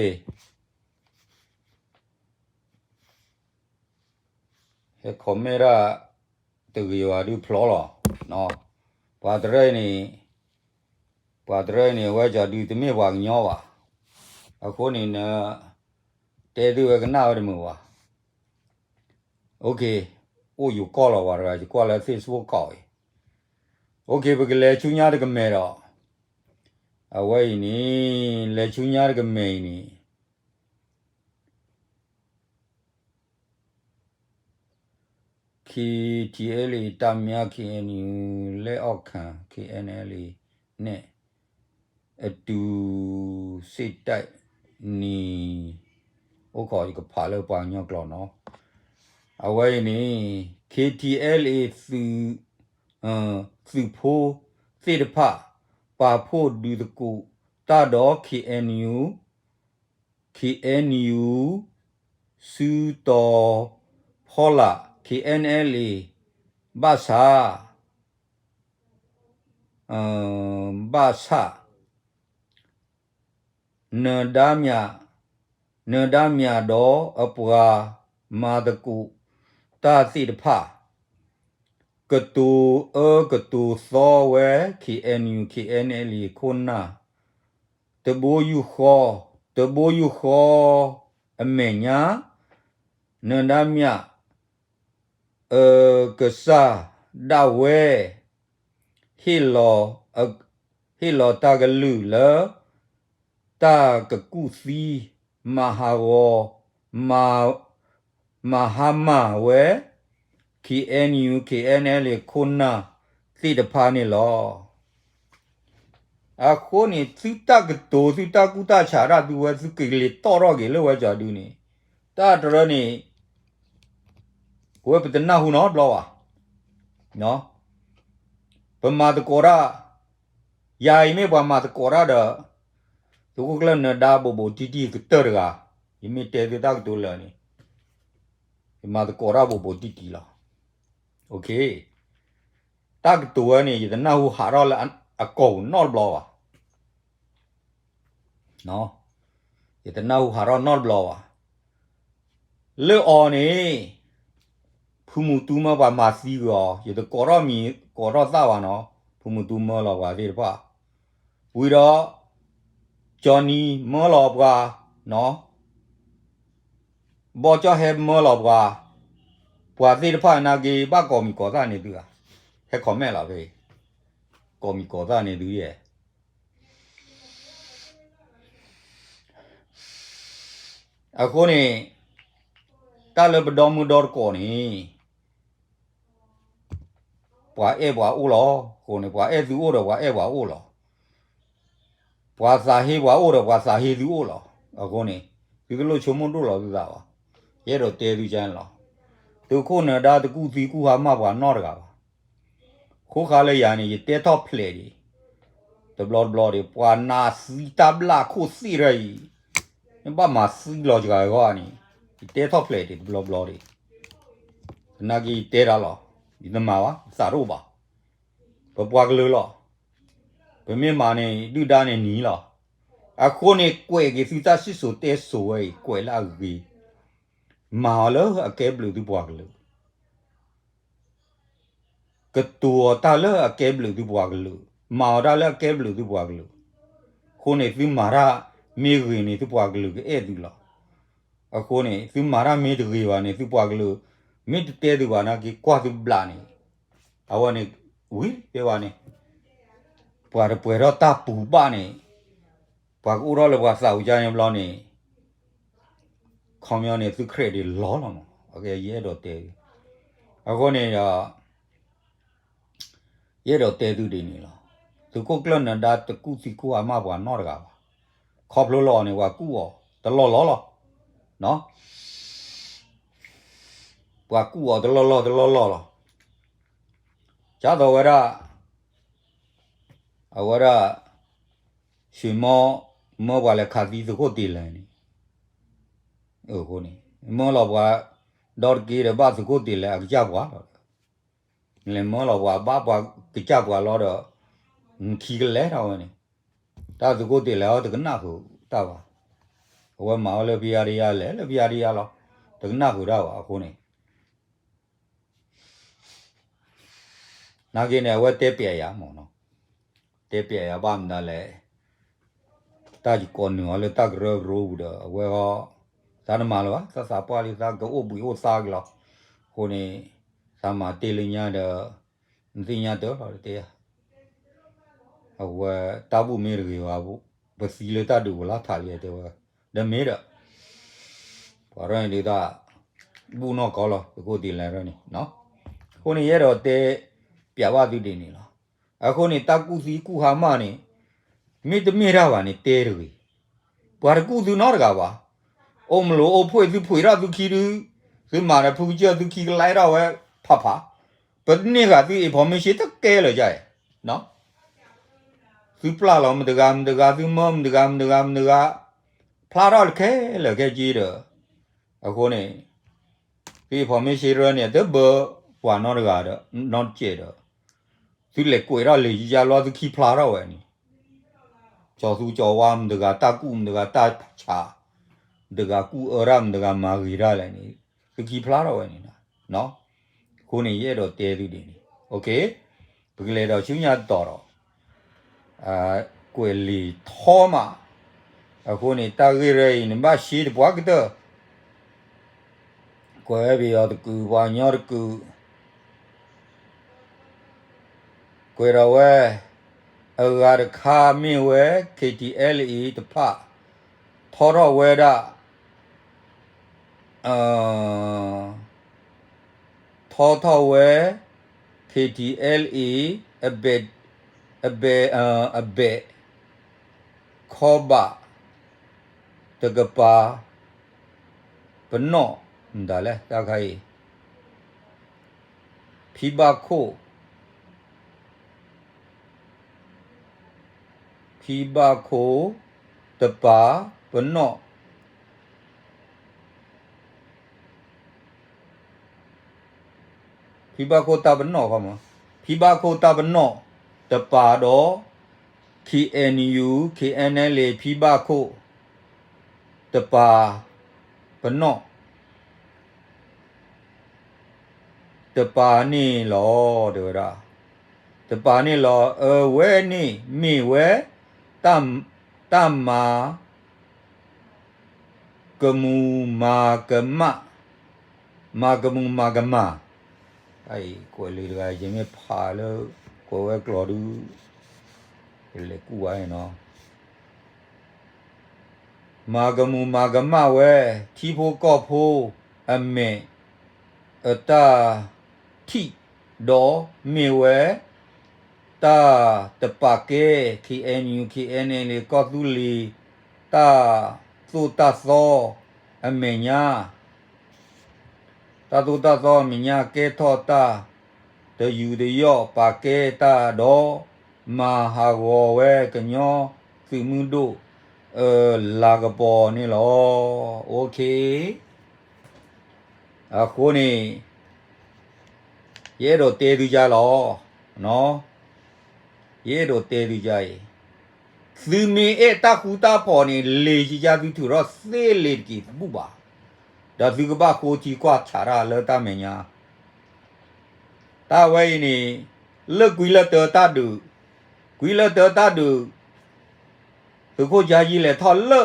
ဟဲ comment ဒၣ်တဂ့ၤဘၣ်ဒုးဖျီလီၤ. ပှၤတရၢအံၤန့ၣ်, ပှၤတရၢအံၤန့ၣ် အဝဲကီၤဒုးတမ့ၢ်ပှၤကညီဘၣ်. အဃိန့ၣ် နတဲဒုးဝဲကနၣ်ဝဲတမုာ်ဘၣ်. OK, အိၣ်ယိၤကီၢ်လီၤ ပှၤတဂၤ ယကွၢ်လၢ Facebook ကီၢ်အံၤ. OK, ပကလဲၤဆူညါတကမဲာ်ဒီး, အဝဲအံၤန့ၣ် လဲၤဆူညါတကမဲာ်အံၤန့ၣ် KTLA တၢ်မၠါ KNU လဲအီၣ်ခၣ် KNLA န့ၣ် အတူ စစ်တပ် န့ၣ် အိၣ်ခိး ယကဖးလၢပှၤကညီကျိာ်နီၤ. အဝဲအံၤန့ၣ် KTLA သုး, သုးဖိသ့ၣ်တဖၣ် ပာ်ဖှိၣ်ဒုးသကိးတၢ်ဒီး KNU, KNU စုတီၤဖီလာ် KNLA ဘၣ်ဆၣ်, ဘၣ်ဆၣ် နဒါမြ, နဒါမြဒီးအပှၤမၤသကိးတၢ်သ့ၣ်တဖၣ် ကတိၤအၢကတိၤသီဝဲ KNU KNLA ခိၣ်နၢ် တဘိယူၢ်ဃီ, တဘိယူၢ်ဃီအမဲာ်ညါ နဒါမြ အကစၢ်ဒၣ်ဝဲ ဟ့ၣ်လီၤ, ဟ့ၣ်လီၤတၢ်ကလုၢ်လၢ တၢ်ကကူၣ်သံ မၤဟးဂီၤ မၤ မၤဟါမၢ်ဝဲ ခ့ၣ်အဲၣ်ယူၣ် ခ့ၣ်အဲၣ်ယူၣ် ခိၣ်နၢ်သ့ၣ်တဖၣ်န့ၣ်လီၤ. အဃိန့ၣ် သုတၢ်ကတိၤ သုတၢ်ကူၣ်တၢ်ဆးဒၣ်သုဝဲ သုကလံၤတီၣ်ထီၣ်က့ၤလၢဝဲကၠီဒုန့ၣ် တၢ်တရၢန့ၣ် ပဝဲပတနၢ်ဟူနီတဘျီဘၣ်. ပမၤသကိးတၢ်, ယၤအံၤမ့ၢ်ပှၤမၤသကိးတၢ်ဒီး သုးခိၣ်ကျၢၢ်နၢၤဒါဘူးဘူးတံၢ်တံၢ်ကတၢၢ်တဂၤ, ယမ့ၢ်တဲသုတၢ်ကတိၤလၢာ်န့ၣ် ယမၤသကိးတၢ်ဘူးဘူးတံၢ်တံၢ်လီၤ. တၢ်ကတိၤဝဲန့ၣ် ယတနၢ်ဟူဟးထီၣ်လၢအကိာ်ပူၤနီတဘျီဘၣ်. ယတနၢ်ဟူဟးထီၣ်နီတဘျီဘၣ်. လၢအီၤန့ၣ် ဖုမူတူမၢပှၤမၤသံကွံာ်အီၤ, ယတကိးထီၣ်မံၤကိးထီၣ်သၣ်ဘၣ်နီၤ, ဖုမူတူမၢလီၤပှၤသ့ၣ်တဖၣ်, ဝံၤဒီး ကၠီနံၤမၢလီၤပှၤ, ဘီကၠီၣ်ဟဲမၢလီၤပှၤ, ပှၤသ့ၣ်တဖၣ်နာ်က့ ဘၣ်ကိးမံၤကိးသၣ်န့ၣ်သုဧါ, ဟဲ comment လီၤဖဲ, ကိးမံၤကိးသၣ်န့ၣ်သုယဲၢ် အဃိန့ၣ် တၢ်လၢပဒီမုၢ်ဒီတကိးန့ၣ် ပှၤအဲၣ်ပှၤအိၣ်လီၤ. အဃိန့ၣ် ပှၤအဲၣ်သုအိၣ်ဒီးပှၤအဲၣ်ပှၤအိၣ်လီၤ. ပှၤသးဟ့ပှၤအိၣ်ဒီးပှၤသးဟ့သုအိၣ်လီၤ. အဃိန့ၣ် သုတလိၣ်ဆိကမိၣ်ဒိၣ်လီၤသုသးဘၣ်. ယအဲၣ်ဒိးတဲသုကန့ၣ်လီၤ. သုးခိၣ်နၢၤဒါတကူၣ်သံကူၣ်ဟါမၢ်ပှၤနီတဂၤဘၣ်. ဃိဃါလၢယၤန့ၣ် ယတဲထီၣ်ဖျဲးဒံး တဘျီတဘျီဒံး ပှၤနးသံတၢ်ဘျၣ်ခိၣ်သ့ၣ်ရၢအံၤ, မ့ၢ်ဘၣ်မၤသံလီၤစှၤဂီၢ်န့ၣ် ယတဲထီၣ်ဖျဲးဒံးတဘျီဘျီဒံး, သနာ်က့ယတဲတၢ်လီၤ, ယတမၤဘၣ် ယသးတအိၣ်ဘၣ်, ပပှၤကလုာ်လီၤ, ပမ့ၢ်မၤန့ၣ် ဒုၣ်ဒါန့ၣ်နံၤလီၤ. အဃိန့ၣ် ကွဲးက့ၤသုတၢ်စံၣ်စိၤတဲစိၤဝဲအံၤ ကွဲးလၢအဂ့ၤ, မၤအီၤလၢအကဲဘျုးသုပှၤကလုာ် ကတိၤအီၤတၢ်လၢအကဲဘျုးသုပှၤကလုာ်, မၤအီၤတၢ်လၢအကဲဘျုးသုပှၤကလုာ်, အဃိန့ၣ် သုမၤတၢ်မ့ၢ်ဂ့ၤန့ၣ် သုပှၤကလုာ်ကအဲၣ်သုလီၤ. အဃိန့ၣ် သုမၤတၢ်မ့ၢ်တဂ့ၤဘၣ်န့ၣ် သုပှၤကလုာ် မ့ၢ်တတဲသုဘၣ်နာ်က့ ကွၢ်သုဘျးန့ၣ်, အဝဲန့ၣ် ဝံၤတဲဘၣ်န့ၣ် ပှၤတပှဲၤထီၣ်တၢ်ပူၤဘၣ်န့ၣ် ပှၤကအိၣ်ထီၣ်လၢပှၤသးဝံၤကန့ၣ်ဘျီန့ၣ် ခီပညီန့ၣ် သု credit လီၤလီၤမး, ယအဲၣ်ဒိးတဲ, အဃိန့ၣ်ဒီး ယအဲၣ်ဒိးတဲသုဒ်န့ၣ်လီၤ. သုးခိၣ်ကျၢၢ်နၢၤဒါတကူၣ်သံကူၣ်ဟါမၢ်ပှၤနီတဂၤဘၣ်. ခီဖျိလၢအီၤန့ၣ် ပှၤကူၣ်အီၤတလီၢ်လီၢ်လီၤ. ပှၤကူၣ်အီၤတလီၢ်လီၢ်တလီၢ်လီၢ်လီၤ. ကၢ်သိးဝဲဒၣ် အဝဲဒၣ် ရွှေမောမၢပှၤလဲၤခးသံသုးခိၣ်တ့လၢၤန့ၣ်, အဃိန့ၣ် မၢလီၤပှၤ ဒီတက့ၢ်ဒီးဘၣ်သုးခိၣ်တ့လၢၤအကစၢ်ပှၤလီၤ. နလဲၤမၢလီၤပှၤဘၣ်ပှၤကစၢ်ပှၤလီၤဒီး နခံကလဲၤထီၣ်ဝဲန့ၣ်, တၢ်သုးခိၣ်တ့လၢၤအီၤတကနၣ်ဃုာ်တၢ်ဘၣ်. အဝဲမၤအီၤလၢဖံးအါဒံးအါလဲၣ် လၢဖံးအါဒံးအါလီၤ, တကနၣ်ဃုာ်တၢ်ဘၣ်အဃိန့ၣ် နာ်က့န့ၣ် အဝဲတဲပျဲယၤမးနီၤ, တဲပျဲယၤဘၣ်မနုၤလဲၣ်, တၢ်ယကိးနုာ်အီၤလၢတၢ်ကရၢကရိပူၤဒီး အဝဲဃီ သးတမၤလၢၤဘၣ်, သးသးပှၢ်လံ သးကအိၣ်ဘှံးအိၣ်သါက့ၤလီၤ. အဃိန့ၣ် သးမၤတ့ၢ်လၢညါဒီး နသ့ၣ်ညါတၢ်လီၤတဲယၤ အဝဲတၢ်ဘူၣ်မ့ၢ်တဂ့ၤဘၣ်, ပသံလၢတၢ်ဒုးပလၢ်ထးလံတဲဝဲ, ဒီးမ့ၢ်ဒီး ပှၤရဲၣ်န့ၣ်ဒုးတၢ် ဘူၣ်နီၢ်ကီၢ်လီၤ သုးခိၣ်တ့လၢၤန့ၣ်, အဃိန့ၣ် ယအဲၣ်ဒိးတဲပျးဘၣ်သုဒ်န့ၣ်လီၤ. အဃိန့ၣ် တၢ်ကူၣ်သံကူၣ်ဟါမၢ်န့ၣ် မ့တမ့ၢ်တၢ်ဘၣ်န့ၣ် တဲတဂ့ၤ, ပှၤတကူၣ်သုနီတဂၤဘၣ်. အိၣ်မလိၤအိၣ်ဖှ့ၣ်သုဖှ့ၣ်ထီၣ်သုခံဒုး, သုမၤဒီးဖုကစၢၢ်သုခံကလဲထီၣ်ဝဲဖးဖး, ပန့ၢ်ဃာ်သု information တကဲလၢၤကဲ သုပျၢ်လီၤမတဂၤမတဂၤ သုမၢမတဂၤမတဂၤမတဂၤ, ဖျါထီၣ်လၢခဲလၢာ်ခဲဆ့ဒီး, အဃိန့ၣ် သု information ရၢန့ၣ် တဘၢပှၤနီတဂၤဒီး နီတစဲးဒီး, သုလဲၤကွဲးထီၣ်လံာ်ယါလီၤ သုခံဖျါထီၣ်ဝဲန့ၣ်, ကၠီၤသူကၠီၤဝါမတဂၤ တၢ်ကူၣ်မတဂၤ တၢ်ဆးမတဂၤ ကူၣ်အၢတၢ်မတဂၤ မၤဂ့ၤတၢ်လဲၣ်န့ၣ် သုခံဖျါထီၣ်ဝဲန့ၣ်, အဃိန့ၣ် ယအဲၣ်ဒိးတဲသုဒ်န့ၣ်, ပကလဲၤဒီးဆူညါတတီၤဒီး ကွဲးလံာ်ထီမး, အဃိန့ၣ် တၢ်ဂ့ၢ်ရၢအံၤ နဘၣ်ရှဲတပှၢ်ကတၢၢ်, ကွဲးပယီၤတကုာ် ပှၤကညီတကုာ်, ကွဲးဒီးဝဲ, အဂၤတခါမ့ၢ်ဝဲ K T L A တဖၣ် ထီထီၣ်ဝဲဒၣ် ထီထီၣ်ဝဲ K T L A အဘဲၣ် အဘဲၣ် အဘဲၣ် ခီဘၣ် တကပၤ ပနီၣ် မတၤလဲၣ် တၢ်ခါအံၤ ဖံဘၣ်ခိၣ် ဖံဘၣ်ခိၣ် တပၤ ပနီၣ် ဖံဘၣ်ခိၣ်တၢ်ပနီၣ် ဖံဘၣ်ခိၣ်တၢ်ပနီၣ် တပၤဒီး K N U K N L A ဖံဘၣ်ခိၣ် တပၤ ပနီၣ် တပၤန့ၣ်လီၤ တဲဝဲဒၣ် တပၤန့ၣ်လီၤ အဝဲန့ၣ်မ့ၢ်ဝဲ တၢ်မၤ ကမူၤမၤကမၣ် မၤကမူၤမၤကမၣ် ကွဲးလံာ်တဂၤ ယမ့ၢ်ဖးလၢ ကွဲးဝဲကျိာ်ဒု ကလဲၤကူၣ်ဝဲနီၤ မၤကမူၤမၤကမၣ်ဝဲ ထံဖိကီၢ်ဖိ အမဲာ် အတၢ်ထံၣ် ဒီးမ့ၢ်ဝဲ တၢ်တပာ်ကဲ K N U K N L A ကီၢ်သူလ့ၤ တၢ်သိၣ်တၢ်သီအမဲာ်ညါ တၢ်သိၣ်တၢ်သီအမဲာ်ညါ ကဲထီၣ်တၢ် တယူးတယီၣ် ပာ်ကဲတၢ်ဒီး မၤဟးဂီၤဝဲကညီသုးမုၢ်ဒိၣ် အလၤကပီၤန့ၣ်လီၤ. အိၣ်ခ့ အဃိန့ၣ် ယအဲၣ်ဒိးတဲသုယါလီၤ. ယအဲၣ်ဒိးတဲသုယါအံၤ, သုမ့ၢ်အဲၣ်တၢ်ဃူတၢ်ဖိးန့ၣ် လံာ်ယါသုထုးထီၣ်သ့လံာ်တက့ၤတဘူၣ်ဘၣ်, ဒီးသုကဘၣ်ဃိထံကွၢ်ဆးတၢ်လၢတၢ်မဲာ်ညါ တၢ်ဝဲအံၤန့ၣ် လၢကွံလၢတၢတၢ်ဒုး, ကွံလၢတၢတၢ်ဒုး, သုးခိၣ်ယါယံလဲၤထီၣ်လၢ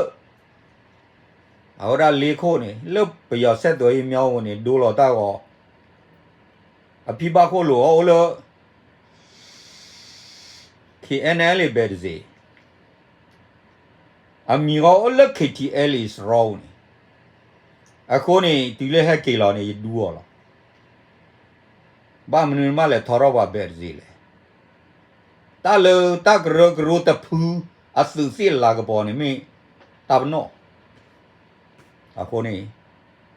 အဝဲဒၣ်လ့ခိၣ်န့ၣ် လၢပယီၤစဲးသွဲအံၤမၠီအိၣ်န့ၣ် ဒိလီၤတၢ်ဂီၤ, အဖံဘၣ်ခိၣ်လိာ်အီၤအိၣ်လၢ K N L A ဘဲးတစ့ၢ်, အမံၤဂီၢ်အိၣ်လၢ K T L A စရီန့ၣ်, အဃိန့ၣ် တုၤလၢဟဲက့ၤလီၤန့ၣ် ယဒူအီၤလီၤ. ဘၣ်မနုၤမးလဲၤထီထီၣ်ပှၤဘဲးတစ့ၢ်လဲၣ်. တၢ်လၢတၢ်ကရၢကရိတဖု အသုးသ့ၣ်လၤကပီၤန့ၣ်မ့ၢ်တၢ်ပနီၣ်, အဃိန့ၣ်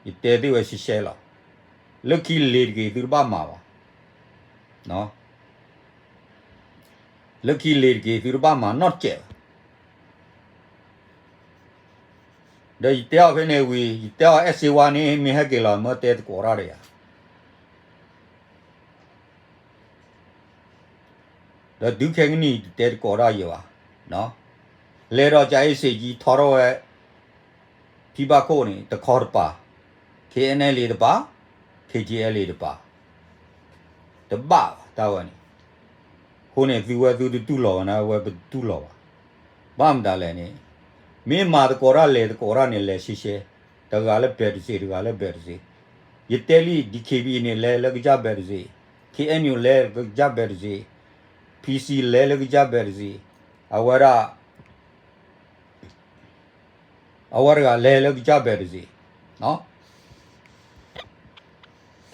ယတဲသ့ၣ်ဝဲရှဲရှဲလီၤ. လၢခံလံာ်တက့ၢ်သုတဘၣ်မၤဘၣ်, လၢခံလံာ်တက့ၢ်သုတဘၣ်မၤနီတစဲးဘၣ်. ဒီးယတဲအီၤဖဲန့ၣ်ဝံၤ ယတဲအီၤအဲၣ်စ့ဝါန့ၣ် မ့ၢ်ဟဲက့ၤလီၤမ့ၢ်တဲသကိးတၢ်ဒီးယၤ ဒီးတုၤခဲကနံၣ် တတဲသကိးတၢ်ယဲဘၣ်. လဲၤဒီးကၠၤအ့စ့ၣ်ကံ ထီထီၣ်ဝဲ ဖံဘၣ်ခိၣ်န့ၣ် တခီတပၤ, K N L A တပၤ, K T L A တပၤ, တဘၣ်ဘၣ်တၢ်ဝဲန့ၣ်, အဃိန့ၣ် သုဝဲသုတတူၢ်လိာ်ဝဲန့ၣ် အဝဲပတတူၢ်လိာ်ဘၣ်. ဘၣ်မတၤလဲၣ်န့ၣ်, မ့ၢ်မၤသကိးတၢ်လဲၤသကိးတၢ်န့ၣ် လဲၤရှဲရှဲ, တဂၤလၢဘဲးတစ့ၢ် တဂၤလၢဘဲးတစ့ၢ်, ယတဲလံ D K B A န့ၣ် လဲၤလၢကစၢ်ဘဲးတစ့ၢ်, K N U လဲၤလၢကစၢ်ဘဲးတစ့ၢ်, P C လဲၤလၢကစၢ်ဘဲးတစ့ၢ်, အဝဲဒၣ် အဝဲတဂၤလဲၤလၢကစၢ်ဘဲးတစ့ၢ်,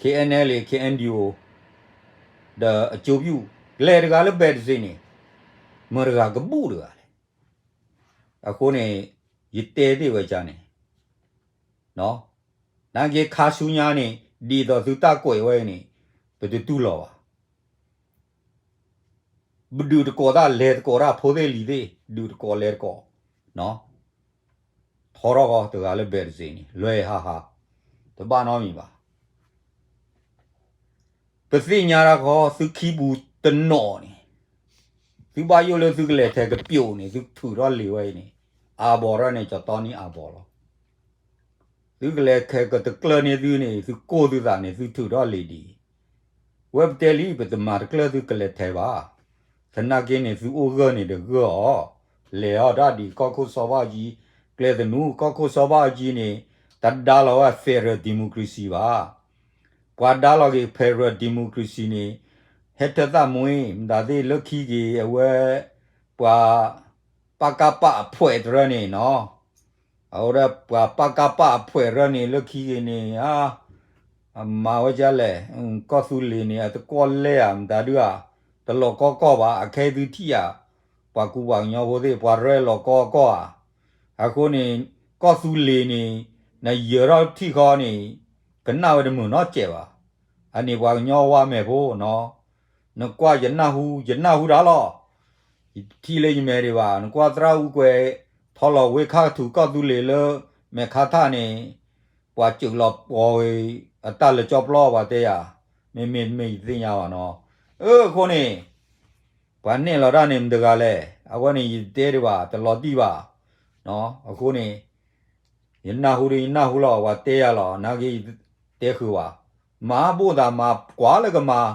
K N L A K N D O ဒီးအကၠိပျူၢ် လဲၤတဂၤလၢဘဲးတစ့ၢ်န့ၣ်, မတၤတဂၤကဘူၣ်တဂၤလဲၣ်. အဃိန့ၣ် ယတဲသ့ၣ်ဝဲကန့ၣ်, နာ်က့ခါဆူညါန့ၣ် ဒ်သိးသုတၢ်ကွဲးဝဲအံၤန့ၣ် ပတတူၢ်လိာ်ဘၣ်. ပဒုးသကိးတၢ်လဲၤသကိးတၢ် ဖိသ့ၣ်လံၤသ့ၣ် ဒုးသကိးလဲၤသကိး, ထီထီၣ်ဃီတဂၤလၢဘဲးတစ့ၢ်န့ၣ် လွဲဟးဟး, တဘၣ်နီတမံၤဘၣ်. ပသ့ၣ်ညါတၢ်ဃီ သုခံပူၤတနီၤန့ၣ်, သုဘၣ်ယိၣ်လၢသုကလဲၤထဲကပျိာ်န့ၣ် သုထုးထီၣ်လံာ်ဝဲအံၤန့ၣ်, အါဘီရၢ်န့ၣ် ကၠီတီနံအါဘီလီၤ. သုကလဲၤထဲကတကျၢၢ်န့ၢ်သုန့ၣ် သုကိၢ်သုသးန့ၣ် သုထုးထီၣ်လံာ်ဒ်အံၤ, ဝဲပတဲလံ ပတမၤတကျၢၢ်သုကလဲၤထဲဘၣ်. သနာ်က့န့ၣ် သုအိၣ်ဂၢၢ်န့ၣ်တဂၢၢ်အီၤ, လဲၤအီၤဒၣ်ဒ်ကီၢ်ခိၣ်စီၤဘၣ်အူကၠံ, ကျဲသနူ ကီၢ်ခိၣ်စီၤဘၣ်အူကၠံန့ၣ် တဒါလီၤဝဲ federal democracy ဘၣ်. ပှၤဒါလီၤက့ၤ federal democracy န့ၣ် ဟဲထၢၣ်သၣ်မှ့ မတၤသ့ၣ်လၢခံက့ၤ အဝဲ ပှၤ ပကပ အဖွဲ့တရၢန့ၣ်နီၤ, အဝဲဒၣ်ပှၤ ပကပ အဖွဲ့တရၢန့ၣ် လၢခံဂ့ၤန့ၣ် မၤဝဲဒ်လဲၣ်, ကီၢ်သူလ့ၤန့ၣ် အတကွီၢ်လဲၢ်ဧါ မတၤဒုဧါ, တလီၤကီကီၢ်ဘၣ်, အခဲအံၤသုထံၣ်ဧါ, ပှၤကူပှၤကညီဖိသ့ၣ် ပှၤရဲၣ်လီၤကီကီၢ်ဧါ, အဃိန့ၣ် ကီၢ်သူလ့ၤန့ၣ် နယၢၤထီၣ်ထံၣ်ဃီန့ၣ် ကနၣ်ဝဲတမုာ်နီတစဲးဘၣ်, အန့ၣ်ပှၤကညီဝါမဲာ်ဖိနီၤ, နကွၢ်ယနၢ်ဟူ ယနၢ်ဟူတၢ်လီၤ, ယထံၣ်လၢယမဲာ်ဒံးဘၣ်, နကွၢ်သရၣ်အူကွဲၤ ထီလီၤဝ့ၢ်ခါကထူးကီၢ်သူလ့ၤလၢ မဲာ်ခါထၣ်န့ၣ် ပှၤစၢးလီၤပှီၤဂ့ၤ အတၢ်လၢကၠီပျီပှၤတဲယၤ, မ့မ့ၢ်တမ့ၢ်ယသ့ၣ်ညါဘၣ်နီၤ, အဃိန့ၣ် ပှၤနဲၣ်လီၤတၢ်န့ၣ်မတဂၤလဲၣ်, အဝဲန့ၣ်ယတဲဒံးဘၣ် တလီၤတံၢ်ဘၣ်, အဃိန့ၣ် ယနၢ်ဟူဒီးယနၢ်ဟူလီၤ ပှၤတဲယၤလီၤ နာ်က့ယတဲဃုာ်ဘၣ်, မၤဘိၣ်သးမၤကွၢ်လၢကမၤ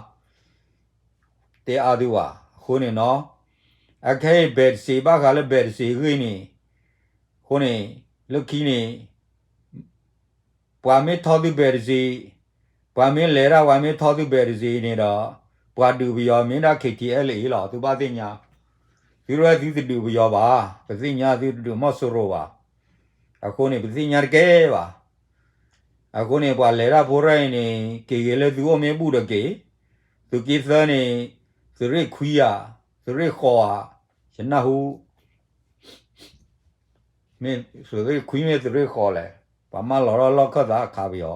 တဲအါသုဘၣ်, အဃိန့ၣ်နီၤ, အခဲအံၤ ဘဲးတစ့း ဘၣ်ဃးလၢ ဘဲးတစ့း အဂ့ၢ်န့ၣ်, အဃိန့ၣ် လၢခံန့ၣ် ပှၤမ့ၢ်ထီသု ဘဲးတစ့း, ပှၤမ့ၢ်လဲၤတၢ်ပှၤမ့ၢ်ထီသု ဘဲးတစ့း န့ၣ်ဒီး ပှၤဒုးပယီၤမ့ၢ်ဒၣ် ခ့ထံအဲလ်အ့လီၤ, သုဘၣ်သ့ၣ်ညါ, သုရဲၣ်သုတဒုးပယီၤဘၣ်, ပသ့ၣ်ညါသုတဒုးမီၢ်စိရိၤဘၣ်, အဃိန့ၣ် ပသ့ၣ်ညါတကဲဘၣ်, အဃိန့ၣ် ပှၤလဲၤတၢ်ဖိရဲၣ်အံၤန့ၣ် က့ၤဂ့ၤလၢသုအိၣ်မ့ၢ်ဘူၣ်ဒီးက့ၤ, သုးက့သၢန့ၣ် သုးရ့ၣ်ခွံဧါ, သုးရ့ၣ်ဃိးဧါ, ယနၢ်ဟူ မ့ၢ်သုးရ့ၣ်ခွံမ့ၢ်သုးရ့ၣ်ဃိးလဲၣ်, ပှၤမၢလီၤထီၣ်လီၢ်ခၢၣ်သးခးပယီၤ,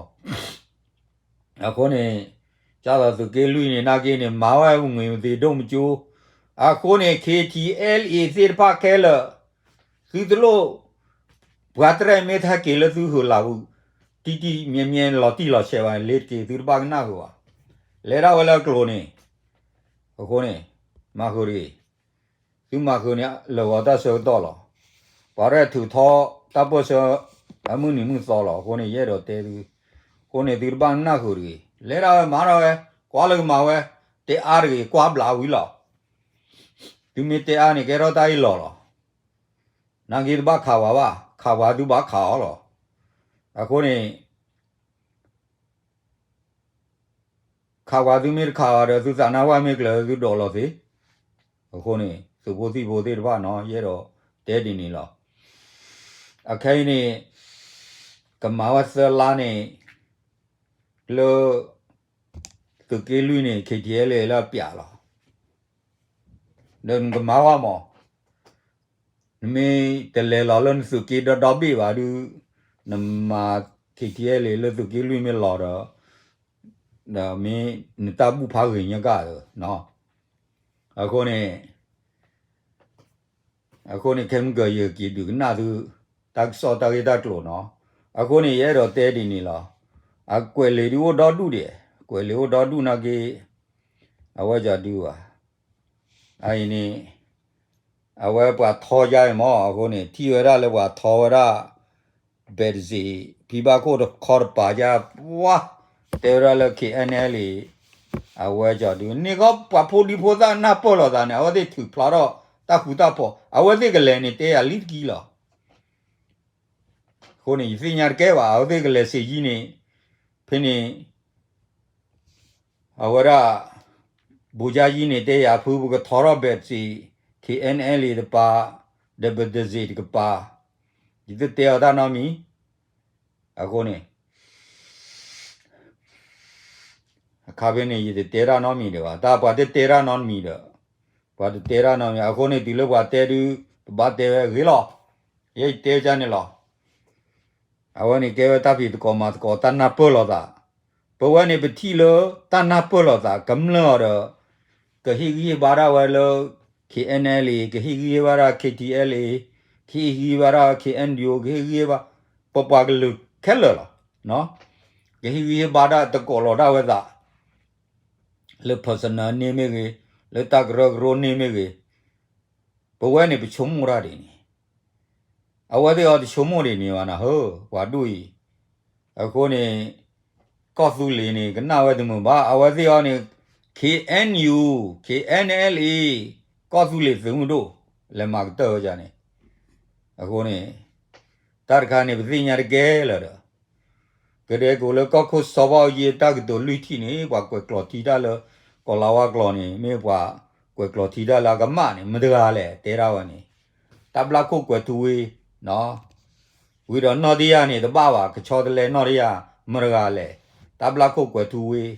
အဃိန့ၣ် ကၢ်သိးသုးက့လွံၢ်န့ၣ် နာ်က့န့ၣ် မၤဝဲမုၢ်ငွေမသ့ဒိၣ်မကၠိ, အဃိန့ၣ် ခ့ထံအဲလ်အ့ သ့ၣ်တဖၣ်ခဲလၢာ်, သုတလိၣ် ပှၤတရဲၣ်မ့ၢ်ထဲက့ၤလၢသုဟုးလၢ်ပူၤ တံၢ်တံၢ်မြဲမြဲလီၤတံၢ်လီၤဆဲးဘၣ်န့ၣ် လ့ၤတက့ၤ သုတဘၣ်ကနၣ်ဃုာ်ဘၣ်, လဲၤဒၣ်ဝဲလၢအကျိၤန့ၣ်, အဃိန့ၣ် မၤဃုာ်တဂ့ၤ, သုမၤဃုာ်န့ၣ် လၢာ်ဂီၤတၢ်ဆၢကတီၢ်လီၤ, ပှၤရဲၣ်ထုးထီၣ်တၢ်ပၢၢ်ဆၢ အမုၢ်နံၤမုၢ်သီလီၤ, အဃိန့ၣ် ယအဲၣ်ဒိးတဲသု, အဃိန့ၣ် သုတဘၣ်ကနၣ်ဃုာ်တဂ့ၤ, လဲၤဒၣ်ဝဲမၤထီၣ်ဝဲ, ကွၢ်လၢကမၤဝဲ, တဲအါတဂ့ၤ ကွၢ်ဘျးဝံၤလီၤ, သုမ့ၢ်တဲအါန့ၣ် ကဲထီၣ်တၢ်အ့ၣ်လိာ်လီၤ, နာ်က့တဘၣ်ခးဝဲဘၣ်, ခးဝဲသုဘၣ်ခးအီၤလီၤ, အဃိန့ၣ် ခးဝဲသုမ့ၢ်တခးအီၤဒီး သုသးနါဝၣ်မ့ၢ်ကျၢၤ သုဒိးလီၤသ့, အဃိန့ၣ် သုးဖိသံၣ်ဖိသ့ၣ်တဖၣ်နီၤ ယအဲၣ်ဒိးတဲဒ်န့ၣ်လီၤ, အခဲအံၤန့ၣ် ကမၤဝဲသၢလါန့ၣ် လၢ သုးက့လွံၢ်န့ၣ် ခ့ထံအဲလ်အ့ လၢအပျးလီၤ, ဒီးနကမၤဝဲမး နမ့ၢ်တလဲၤလီၤလၢနသုးက့ဒီဒီဘ့ၣ်ဘၣ်ဒုး, နမၤ ခ့ထံအဲလ်အ့ လၢသုးက့လွံၢ်မ့ၢ်လီၤဒီး, ဒီးမ့ၢ်နတၢ်ဘူၣ်ဖးဂ့ၤညါကၣ်ဒီး, အဃိန့ၣ်, အဃိန့ၣ် ခဲမုၢ်ကၢၤ ယက့ၤဒုးကနၣ်သု တၢ်ကစီၣ်တၢ်ဂ့ၢ်တၢ်ကျိၤနီၤ, အဃိန့ၣ် ယအဲၣ်ဒိးတဲဒ်န့ၣ်လီၤ, အကွဲးလံာ်ဒုးအိၣ်ဒီဒူၣ်ဒံး, ကွဲးလံာ်အိၣ်ဒီဒူၣ်နာ်က့, အဝဲကဒုဘၣ် အအံၤန့ၣ်, အဝဲပှၤထီယါအံၤမး အဃိန့ၣ် ထံၣ်ဝဲဒၣ်လၢပှၤထီဝဲဒၣ် ဘဲးတစ့း ဖံဘၣ်ခိၣ်တခီတပၤယါ, ပှၤ တဲဝဲဒၣ်လၢ ခ့ၣ်အဲၣ်နၣ်အ့လ်အ့ အဝဲကဒု န့ၣ်ဃီ ပှၤဖိဒံဖိသၣ်နၢ်ပၢၢ်လိာ်သးန့ၣ် အဝဲသ့ၣ်ထုးဖျါထီၣ်တၢ်ဃူတၢ်ဖိး အဝဲသ့ၣ်ကလဲၤန့ၣ် တဲယၤလံတကံလီၤ. အဃိန့ၣ် ယသ့ၣ်ညါတကဲဘၣ် အဝဲသ့ၣ်ကလဲၤစ့ၢ်ကီးန့ၣ်, ဖဲန့ၣ် အဝဲဒၣ် ဘိးယါယံန့ၣ် တဲယၤဖု ပကထီထီၣ်ဘဲးတစ့း ခ့ၣ်အဲၣ်နၣ်အ့လ်အ့တပၤ, ဒီးဘဲးတစ့းတကပၤ, ယတတဲအီၤတၢ်နီတမံၤ, အဃိန့ၣ် အခါဖဲန့ၣ် ယတတဲတၢ်နီတမံၤဒံးဘၣ်, တၢ်ပှၤတတဲတၢ်နီတမံၤဒီး, ပှၤတတဲတၢ်နီတမံၤ အဃိန့ၣ် တုၤလၢပှၤတဲဒုး ပဘၣ်တဲဝဲအဂ့ၢ်လီၤ. ယဲယတဲဒ်န့ၣ်လီၤ. အဝဲန့ၣ်ကဲဝဲတၢ်ဖံးသကိးမၤသကိးတၢ်နၢ်ပၢၢ်လိာ်သး, ပဝဲန့ၣ်ပထံၣ်လၢတၢ်နၢ်ပၢၢ်လိာ်သး ကမျၢၢ်အီၤဒီး, ကဟ့ၣ်ဂံၢ်ဟ့ၣ်ဘါဒၣ်ဝဲလၢ ခ့ၣ်အဲၣ်နၣ်အ့လ်အ့, ကဟ့ၣ်ဂံၢ်ဟ့ၣ်ဘါဒၣ် ခ့ၣ်ထံအဲၣ်လ်အ့, ကဟ့ၣ်ဂံၢ်ဟ့ၣ်ဘါဒၣ် ခ့ၣ်အဲၣ်နၣ်အူ, ကဟ့ၣ်ဂံၢ်ဟ့ၣ်ဘါ, ပပှၤကလုာ်ခဲလၢာ်လီၤ. ကဟ့ၣ်ဂံၢ်ဟ့ၣ်ဘါဒၣ် တကိးလီၤဒၣ်ဝဲသး လၢ personal န့ၣ်မ့ၢ်ဂ့ၤ, လၢတၢ်ကရၢကရိန့ၣ်မ့ၢ်ဂ့ၤ, ပဝဲန့ၣ်ပဆိကမိၣ်တၢ်ဒ်န့ၣ်, အဝဲသ့ၣ်အီၤတဆိကမိၣ်ဒ်န့ၣ်ဘၣ်နၤဧၢ, ပှၤဒူၣ်အံၤ. အဃိန့ၣ် ကီၢ်သူလ့ၤန့ၣ် ကနၣ်ဝဲတမုာ်ဘၣ်, အဝဲသ့ၣ်အီၤန့ၣ် ခ့ၣ်အဲၣ်နၣ်အူ, ခ့ၣ်အဲၣ်နၣ်အ့လ်အ့, ကီၢ်သူလ့ၤသုးမုၢ်ဒိၣ် လဲၤမၤကတၢၢ်ဝဲဒၣ်န့ၣ်. အဃိန့ၣ် တၢ်တခါန့ၣ် ပသ့ၣ်ညါတကဲလၢာ်ဒီး, ကဒဲက့ၤလၢကီၢ်ခိၣ်စီၤဘၣ်အူကၠံအတၢ်ကတိၤလွံၢ်ထံၣ်န့ၣ် ပှၤကွဲးကျိးထံတၢ်လၢ ကီၤလၤဝါကျိာ်န့ၣ် မ့ၢ်ပှၤ ကွဲးကျိာ်ထံတၢ်လၢအကမၣ်န့ၣ် မတဂၤလဲၣ် တဲဒၣ်ဝဲန့ၣ်, တၢ်ဘျၣ်ခိၣ်ကွဲၤထူဝ့, ဝံၤဒီးနီၢ်တယၢ်န့ၣ် တဘၣ်ဘၣ် ကဆီတလဲနီၢ်တယၢ် မတဂၤလဲၣ်, တၢ်ဘျၣ်ခိၣ်ကွဲၤထူဝ့,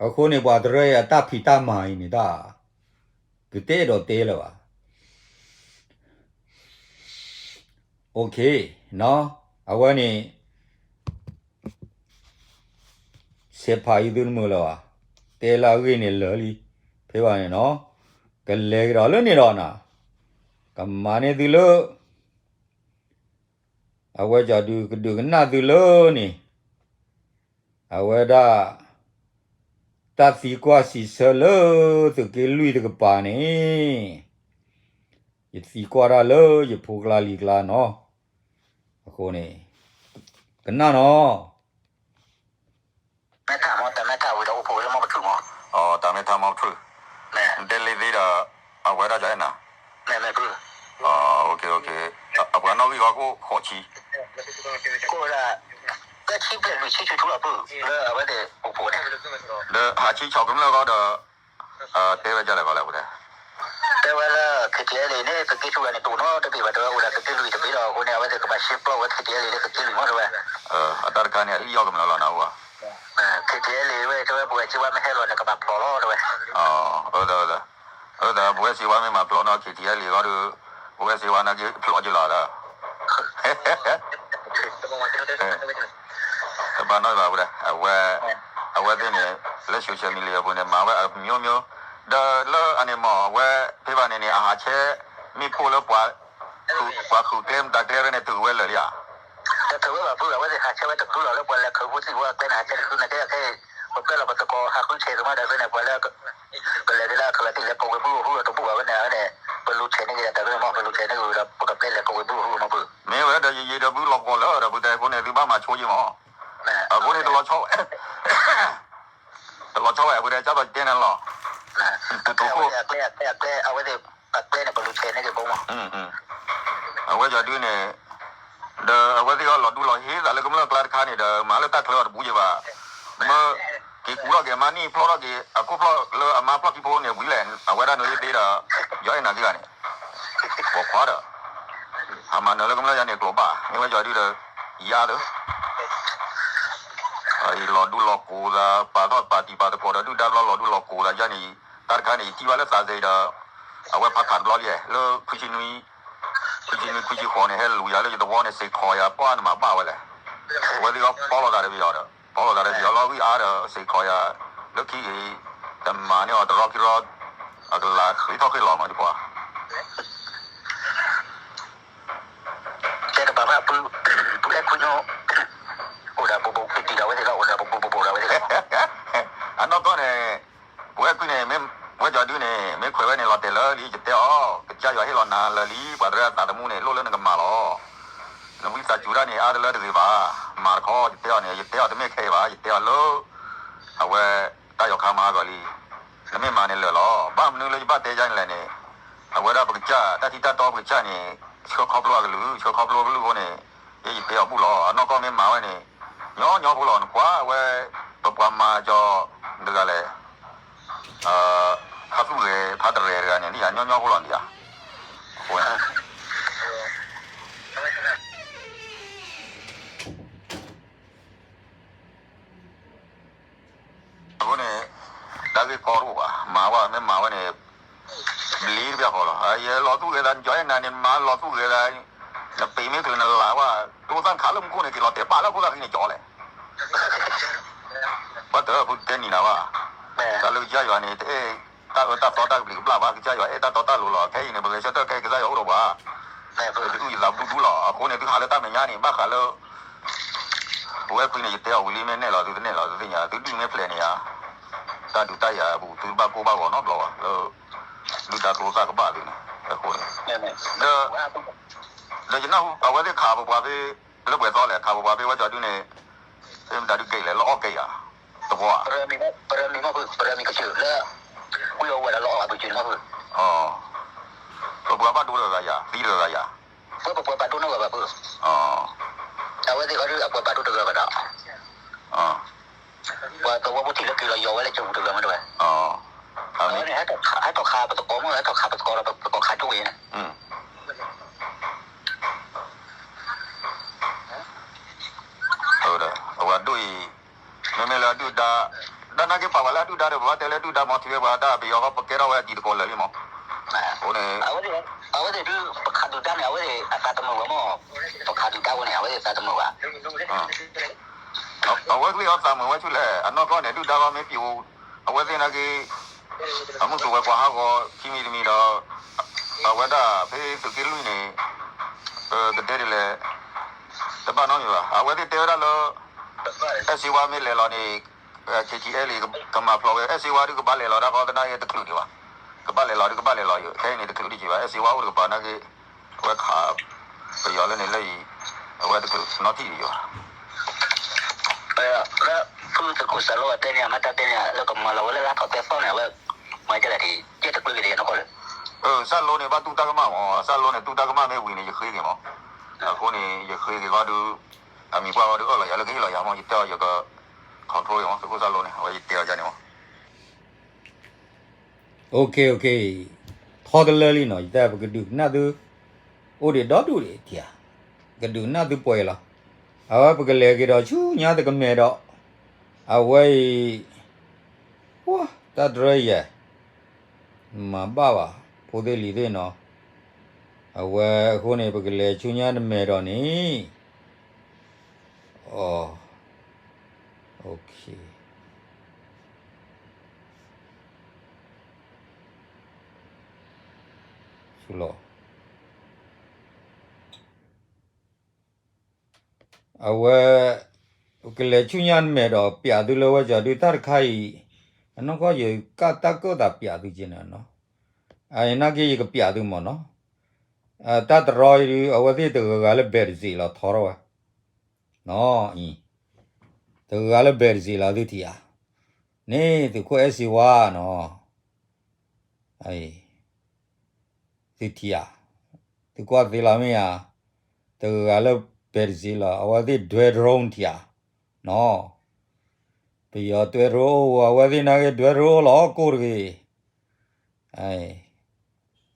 အဃိန့ၣ် ပှၤတရၢအံၤအတၢ်ဖံးတၢ်မၤအံၤန့ၣ်တၢ်, ကတဲအဲၣ်ဒိးတဲလၢၤဘၣ်. အဝဲန့ၣ် စဲးဖးအံၤ သုတမုာ်လၢၤဘၣ်, တဲလၢအဂ့ၢ်န့ၣ်လၢာ်လံ, ဖဲဘၣ်န့ၣ်နီၤ, ကလဲၤကဒီးလၢန့ၣ်ဒီးနၤ, ကမၤန့ၢ်သုလၢ အဝဲကဒုးကဒုးကနၣ်သုလၢန့ၣ်, အဝဲဒၣ် တၢ်သံကွၢ်စံးဆၢလၢသုးက့လွံၢ်တကပၤန့ၣ်, ယသံကွၢ်တၢ်လၢယဖိကျါလံၤကျါနီၤ, အဃိန့ၣ် ကနၣ်နီၤ မ့ၢ်တၢ်မ့ၢ်ထါမီၢ်ပထြူး, တၢ်မ့ၢ်ထါမီၢ်ပထြူး, ဒဲလ့သ့ဒီး အဝဲဒၣ်ယအဲၣ်နၤ, အပှၤနီၣ်ဂံၢ်ဂီၢ်ခိၣ်ဃိးဆံ, ဒီးဟးဆံဆီၣ်ကမျၢၢ်ဂီၢ်ဒီး တဲဝဲဒၣ်လၢ ခ့တအဲလ့န့ၣ် သုးက့ဆူၣ်ဂၤန့ၣ် တအိၣ်နီတဘ့ၣ်ဘၣ် တဲဝဲ အိၣ်ဒၣ်သုးက့လွံၢ်တဘ့ၣ်ဒီး အဃိန့ၣ် အဝဲသ့ၣ်ကဘၣ်ရှဲပျီဝဲ ခ့တအဲလ့လၢသုးက့လွံၢ်မီၢ် တဲဝဲ, အတၢ်တခါန့ၣ် အလံၣ်အီၣ်ကမျၢၢ်လီၤနၤအိၣ်ဧါ, ခ့တအဲလ့ဝဲ တဲဝဲ ပဝဲစ့ဝါမ့ၢ်ဟဲလီၤန့ၣ် ကဘၣ်ဖျိးလီၤ တဲဝဲ, အၢ အၢ ပဝဲစ့ဝါမ့ၢ်မၤဖျိးနီၢ် ခ့တအဲလ့ဂီၢ်ဒီး ပဝဲစ့ဝါနာ်က့ဖျိးက့ၤလီၤဒီး တဘၣ်နီတမံၤဘၣ်ဝဲဒၣ် အဝဲ အဝဲသ့ၣ်န့ၣ် လၢ social media အပူၤန့ၣ် မၤဝဲအမျိုးမျိုး ဒီးလၢအန့ၣ်မ့ၢ် အဝဲဖဲဘၣ်န့ၣ်န့ၣ် အဟးဆဲ မ့ၢ်ဖှိၣ်လၢ ပှၤဃုာ်ကျဲမတၤကျဲရဲၣ်န့ၣ် ထုးဝဲလၢာ်လံဧါ, တထုးဝဲဘၣ်ဖု အဝဲသ့ၣ်ဟးဆဲဝဲတချုးလီၤ လၢပှၤလဲၤခူသူၣ်ဝဲအကျဲန့ၣ် ဟးဆဲတချုးနာ်က့ အခဲအံၤ ပပျဲလီၤပသကိးဟးဃုဆဲးကမၣ်ဒီးဖဲန့ၣ် ပှၤလၢ ကလဲၤဒ်လၢအခၢးသ့ၣ်လဲၤကိးဝဲဘုအိၣ်ဟူဒီးတဘူၣ်ဘၣ်ဝဲန့ၣ် အဝဲန့ၣ် ပလူၤဆဲးန့ၢ်က့ၤတၢ်ဖဲန့ၣ်မ့ၢ် ပလူၤဆဲးန့ၢ်က့ၤဝံၤဒီး ပကပျဲလဲၤကိးဝဲဘုအိၣ်ဟူမ့ၢ်ဖု, မ့ၢ်ဝဲဒၣ်ယယံာ်ဒီးဘုလီၤပှီၢ်လၢဒီး ပတဲအဃိန့ၣ် သုဘၣ်မၤဆိယ့ၣ်မး, အဃိန့ၣ် တလီၤဆီဝဲ တလီၤဆီဝဲ အဝဲဒၣ်ကၢ်သိးတဲန့ၣ်လီၤ, အဝဲသ့ၣ် အကျဲန့ၣ် ပလူၤဆဲးန့ၢ်က့ၤဘိမး, အဝဲယွၤဒုန့ၣ် ဒီးအဝဲသ့ၣ်အီၤလီၤဒူလီၤဟ့သးလၢကမျၢၢ်ကျါတခါန့ၣ်ဒီး မၤလၢတၢ်ချၢအီၤတပူၤယ့ၣ်ဘၣ်, မ့ၢ် က့ၤကူထီၣ်က့ၤမါနံၣ်ဖျီထီၣ်က့ၤ အခိၣ်ဖျီၣ်လၢအမါဖျီၣ်ခံဖိန့ၣ်ဝံၤလဲၣ် အဝဲဒၣ်နလ့ဘ့ဒီး ယွၤအဲၣ်နၤဂ့ၢ်ဂၤန့ၣ်, ပိာ်ခွါဒီး အမၤနၢၤလၢကမျၢၢ်ယါန့ၣ်ကျိၤဘၣ် မ့ၢ်ဝဲယွၤဒုဒီး ယါလၢ လီၤဒူလီၤကိၤသး ပာ်ထီၣ်ပာ်တံၢ်ပာ်သကိးဒီး ဒုၣ်ဒါဘျီလီၤဒူလီၤကိၤသးယါန့ၣ်, တၢ်တခါန့ၣ် ယထံၣ်ဘၣ်လၢသးစဲအံၤဒီး အဝဲဖးခးတဘျီယဲၢ် လၢ ခွံဆံနွံ ခွံဆံဃိးန့ၣ် ဟဲလူၤယၤလၢယသဝီန့ၣ် စ့ၢ်ကီးယၤ ပှၢ်နမၤဘၣ်ဝဲလဲၣ်, အဝဲသ့ၣ်အီၤပီလီၤသးတပယီၤဒီး ပီလီၤသးတပယီၤလီၤဝံၣ်အါဒီး စ့ၢ်ကီးယၤ လၢခံအံၤ တမၤန့ၢ်အီၤတရီခံရီ အကလၤဃ့ထီၣ်ဃ့လီၤမးယပှၤ တဲတဘၣ်ဘၣ် ပုၢ်အဲၣ်ခွံညိ အိၣ်ဒၣ်ဘူးဘူး ပတံၤဒီးဝဲသ့ၣ်လီၤ အိၣ်ဒၣ်ဘူးဘူးဘူးဘူးဒီးဝဲသ့ၣ်လီၤ. အနီၢ်ကီၢ်န့ၣ် ပဝဲကွံာ်န့ၣ် မ့ၢ်ဝဲကၠီဒုန့ၣ် မ့ၢ်ခွဲးဝဲန့ၣ် လီၤတဲာ်လၢလံ ယတဲအီၤ ကစၢ်ယွၤဟ့ၣ်လီၤနၤလၢာ်လံ ပှၤတရၢအသးသမူန့ၣ် လိၣ်လၢနကမၤလီၤ. နဝံသးစူၤတၢ်န့ၣ် အါတလၢတဂ့ၤဘၣ်. မၤတခီ ယတဲအီၤန့ၣ် ယတဲအီၤတမ့ၢ်ခဲအံၤဘၣ် ယတဲအီၤလၢ အဝဲ တၢ်ယီၤခါမၤအါဂီၤလံ. နမ့ၢ်မၤန့ၣ်လၢာ်လီၤ. ဘၣ်မနုၤလၢယဘၣ်တဲယါန့ၣ်လဲၣ်န့ၣ် အဝဲဒၣ်ပကစၢ် တၢ်ထံတၢ်တီပကစၢ်န့ၣ် ဆှၢခီဖျိအကလုာ် ဆှၢခီဖျိအကလုာ်အဃိန့ၣ် ယယတဲအီၤဘူၣ်လီၤ. အနီၢ်ကီၢ်မ့ၢ်မၤဝဲန့ၣ် ညီညီဖိလီၤ. နကွၢ်ဝဲ ပပှၤမၤကၠီ တဂၤလဲၣ် ဖါသူၣ်ဂဲၤ ဖါတရဲၣ်တဂၤန့ၣ် ဒ်ယၤညီညီဖိလီၤဒံးဧါ. အဃိန့ၣ် အဃိန့ၣ် တၢ်ဂ့ၢ်ကီတအိၣ်ဘၣ် မၤဝဲမ့ၢ်မၤဝဲန့ၣ် ဘျ့တဘျီဃီလီၤ. ယလီၤသူၣ်ဂဲၤသး နကၠီအဲၣ်နၤန့ၣ် မၤလီၤသူၣ်ဂဲၤသး နပ့ၤမ့ၢ်ချုးနလၤဝဲ တိသၣ်ခးလၢမူခိၣ်န့ၣ် က့ၤလီၤတဲာ်ပာ်လၢအခိၣ်သၣ်ဃံန့ၣ်ကၠီလဲၣ် ဘၣ်တၢ်ဖုတဲနံၤနၤဘၣ်. တၢ်လၢကစၢ်ယွၤန့ၣ် တအဲၣ်တၢ်အၢတၢ်သီတၢ်ကဘျံးကဘျၣ်ဘၣ် ကစၢ်ယွၤအဲၣ်တၢ်တီတၢ်လိၤလီၤ. ခဲအံၤန့ၣ် ပဂဲၤဆၢထၢၣ်ခဲအံၤကစၢ်ယွၤအိၣ်ဒီးပှၤ သုအုၣ်ယသးဘျူဘျူလီၤ. အဃိန့ၣ် သုဟးလၢတၢ်မဲာ်ညါန့ၣ် ဘၣ်ဃးလၢ ပဝဲခွံန့ၣ် ယတဲအီၤဝံၤလံ မ့ၢ်နဲၣ်လီၤသုတနဲၣ်လီၤသုသ့ၣ်ညါ သုဒုၣ်မ့ၢ်ဖျဲးန့ၣ်ဧါ တၢ်ဒုးတၢ်ယၤအပူၤ သုတဘၣ်ကိၢ်ဘၣ်ဂီၤနီတဘျီဘၣ်လၢ ဒုၣ်ဒါကျိသၣ်ကဘၣ်သုန့ၣ် အဃိန့ၣ် ဒီးယနၢ်ဟူအဝဲသ့ၣ်ခးပပှၤဖဲ လၢပှဲၤသီလဲၣ် ခးပပှၤဖဲဝဲကၠီဒုန့ၣ် ဖဲမတၤဒုကဲလဲၣ် လၢအီၣ်ကဲယၤ သဝီဧါ ပရၢမံၤမီၢ်ဖု ပရၢမံၤကစၢၢ်လၢ ဝံၤအဝဲဒၣ်လၢအီၣ်ဘၣ်ပကစၢၢ်န့ၣ်မီၢ်ဖု ပပှၤဘၣ်ဒိတဂၤဂၤယၤ သံတဂၤဂၤယၤ ပပှၤဘၣ်ဒိနီတဂၤဘၣ်ဖု အဝဲသ့ၣ်ခီဒုအပှၤဘၣ်ဒိတဂၤဘၣ်ဒီး ပှၤသဝီဖိထံၣ်လၢက့ၤလီၤယီၤဝဲလၢကၠိပူၤတဘျီမ့ၢ်တဲဝဲ, အဝဲန့ၣ် ဟဲထီၣ်ခးပသကိးမ့ၢ် ဟဲထီၣ်ခးပသကိးဒီးပသကိးခးကၠိဝဲန့ၣ် အဝဲဒၣ်အံၤ, မ့မ့ၢ်လၢအဒုၣ်ဒါ, ဒ်နာ်က့ပာ်ဝဲလၢအဒုၣ်ဒါဒီး ပဘၣ်တဲလၢအဒုၣ်ဒါမ့ၢ် ထံၣ်ဝဲပှၤတၢ်ပယီၤဃီ ပကဲထီၣ်ဝဲအတံၤသကိးလၢာ်လံမ့ၢ်, အဃိန့ၣ် အဝဲသ့ၣ်ဒုးပခးဒုၣ်ဒါန့ၣ် အဝဲသ့ၣ်အသးတမုာ်ဝဲမ့ၢ်, ပခးဒုၣ်ဒါဝဲန့ၣ် အဝဲသ့ၣ်သးတမုာ်ဘၣ်. အဝဲသ့ၣ်အီၤသးမုာ်ဝဲဆူလဲၣ်, အနီၢ်ကီၢ်န့ၣ် ဒုၣ်ဒါဘၣ်မ့ၢ်ပျံၤ, အဝဲသ့ၣ်နာ်က့ အမုၢ်သူဝဲၤကွာ်ဟးဂီၤခံမံၤတမံၤဒီး အဝဲဒၣ်ဖဲသုးက့လွံၢ်န့ၣ် ကတဲဒ်လဲၣ်, တဘၣ်နီတမံၤဘၣ်. အဝဲသ့ၣ်တဲဝဲဒၣ်လၢ အဲၣ်စ့ဝါမ့ၢ်လဲၤလီၤန့ၣ် KTLA ကမၤဖျိးဝဲ, အဲၣ်စ့ဝါဒုးကဘၣ်လဲၤလီၤဒၣ်ဃီသနာ်က့တချုးဒံးဘၣ်, ကဘၣ်လဲၤလီၤဒုးကဘၣ်လဲၤလီၤယိာ် ခဲအံၤန့ၣ်တချုးဒံးက့ၤဘၣ်, အဲၣ်စ့ဝါအိၣ်တကပၤနာ်က့ အဝဲခးပယီၤလၢန့ၣ်လၢအံၤ အဝဲတချုးနီတထံၣ်ဒံးယိာ်ဘၣ်. ဖုသုးခိၣ်စၢ်လိအတဲန့ၣ် အမ့ၢ်တၢ်တဲန့ၣ် လၢကမၤလီၤဝဲလၢလါထီၣ်သဲသီန့ၣ် အဝဲ မၤကဲလဲၣ်ဒ် ကဲတကျိၤက့ၤဒ်နီၢ်ကီၢ်လၢ စၢ်လိန့ၣ် ဘၣ်တူၢ်တၢ်ကမၣ်မး, စၢ်လိန့ၣ် တူၢ်တၢ်ကမၣ်မ့ၢ်ဝံၤန့ၣ် ယဃ့က့ၤမး, အဃိန့ၣ် ယဃ့က့ၤဃီဒုး အမံၤပှၢ်ဃီဒုးအၢၣ်လီၤယၤလၢကဟ့ၣ်လီၤယၤမး, ယတဲအီၤယက control မး, သုးခိၣ်စၢ်လိန့ၣ် အဝဲယတဲအီၤယၤန့ၣ်မး OK OK, ထီတလၢလံနီၤ, ယတဲပကဒုးကနၣ်သု အိၣ်ဒံးဒီဒူၣ်ဒံးထံဧါ, ကဒုးကနၣ်သုပှဲၤလီၤ. အဝဲပကလဲၤက့ၤဒီးဆူညါတကမဲာ်ဒီး, အဝဲအံၤ, တၢ်တရၢယဲၢ်, မၤဘၣ်ဘၣ်, ဖိသ့ၣ်လံၤသ့ၣ်နီၤ, အဝဲအဃိန့ၣ် ပကလဲၤဆူညါတမဲာ်ဒီးန့ၣ်, အ အဝဲ ကလဲၤဆူညါနမဲာ်ဒီး ပျးသုလၢဝဲကီၤဒုးတၢ်တခါအံၤ, အနီၢ်ကီၢ်ယကၢ်တၢ်ကၢၣ်သးပျးသုက့န့ၣ်နီၤ, အနာ်က့ယကပျးသုမ့ၢ်နီၤ, တၢ်တရီအံၤဒုး အဝဲသ့ၣ်တဂၤဂၤလၢ ဘဲးတစ့း လီၤထီထီၣ်ဝဲ, နီၤအံၤ, တဂၤဂၤလၢ ဘဲးတစ့း လီၤသုထံၣ်ဧါ, န့ၣ်သုးခိၣ်အဲၣ်စ့ဝါနီၤ သုထံၣ်ဧါ, သုကွၢ်သ့လီၤမ့ၢ်ဧါ, တဂၤဂၤလၢ ဘဲးတစ့း လီၤ အဝဲသ့ၣ်ဒွဲ drone ထံၣ်ဧါ, နီၤ, ပယီၤဒွဲ drone အိၣ် အဝဲသ့ၣ်နာ်က့ဒွဲ drone အိၣ်လီၤကိၢ်တဂ့ၤ,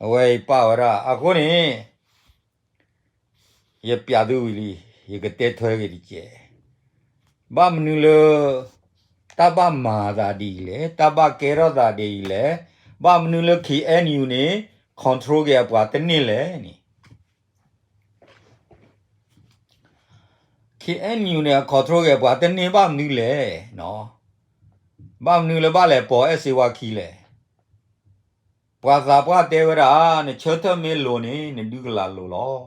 အဝဲအံၤပာ်ဝဲဒၣ် အဃိန့ၣ် ယပျးသုဝံၤလံ, ယကတဲထွဲက့ၤတက့ၢ်, ဘၣ်မနုၤလၢ တၢ်ဘၣ်မၤသးဒ်အံၤလဲၣ်, တၢ်ဘၣ်ကဲထီၣ်သးဒ်အံၤလဲၣ်, ဘၣ်မနုၤလၢ KNU န့ၣ် control က့ၤအပှၤတန့ၢ်လဲၣ်န့ၣ်, KNU န့ၣ် အ control က့ၤပှၤတန့ၢ်ဘၣ်မနုၤလဲၣ်, ဘၣ်မနုၤလၢဘၣ်လဲၤပိာ်အဲၣ်စ့ဝါခံလဲၣ် ပှၤသးပှၢ်တဲဝဲဒၣ်, နဆၢထၢၣ်မ့ၢ်လိၤန့ၣ် နဒုးကလၤလိၤလီၤ,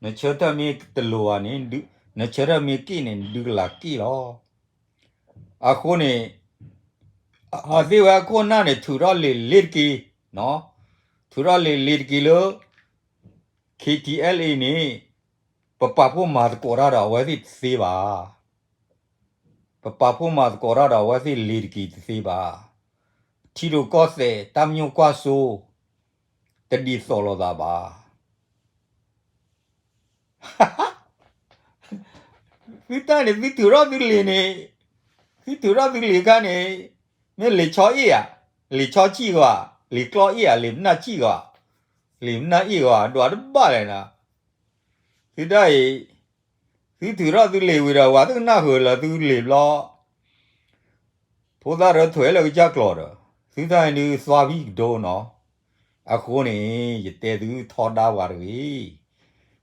နဆၢထၢၣ်မ့ၢ်တလိၤဘၣ်န့ၣ်, နဆၢထၢၣ်မ့ၢ်က့ၣ်န့ၣ် နဒုးကလၤက့ၣ်လီၤ. အဃိန့ၣ် အသ့ၣ်ဝဲအခိၣ်အနၢ်န့ၣ် ထုးထီၣ်လံာ်လ့ၤတက့ၢ်, ထုးထီၣ်လံာ်လ့ၤတက့ၢ်လၢ KTLA န့ၣ် ပပာ်ဖှိၣ်မၤသကိးတၢ်ဒီးအဝဲသ့ၣ်တသ့ဘၣ်. ပပာ်ဖှိၣ်မၤသကိးတၢ်ဒီးအဝဲသ့ၣ်လ့ၤတက့ၢ်တသ့ဘၣ်. ထံဒိၣ်ကီၢ်သဲး တၢ်မညိၣ်ကွၢ်စိ တဒ်သိးလိာ်သးဘၣ်. သုတၢ်န့ၣ် သုထုးထီၣ်သုလံာ်န့ၣ်, သုထုးထီၣ်သုလံာ်ခါန့ၣ်, မ့ၢ်လံာ်ဆီအ့ၣ်ဧါ, လံာ်ဆီဆံၣ်ဂီၤ, လံာ်ကျီအ့ၣ်ဧါ, လံာ်ပနၢ်ဆံၣ်ဂီၤ, လံာ်ပနၢ်အ့ၣ်ဂီၤ, ဒွးတဘၣ်လဲၣ်နၤ. သုတၢ်အံၤ, သုထုးထီၣ်သုလံာ်ဝံၤဒီး ပှၤသုကနၣ်ဃုာ်လၢသုလံာ်ဘျီ ဖိသၣ်ရၢထွဲလၢကစၢ်ကျီၤဒီး, သုတၢ်အံၤဒုးသွါဖံးကဒိနီၤ. အဃိန့ၣ် ယတဲသုထီဒါဝဲတဂ့ၤ.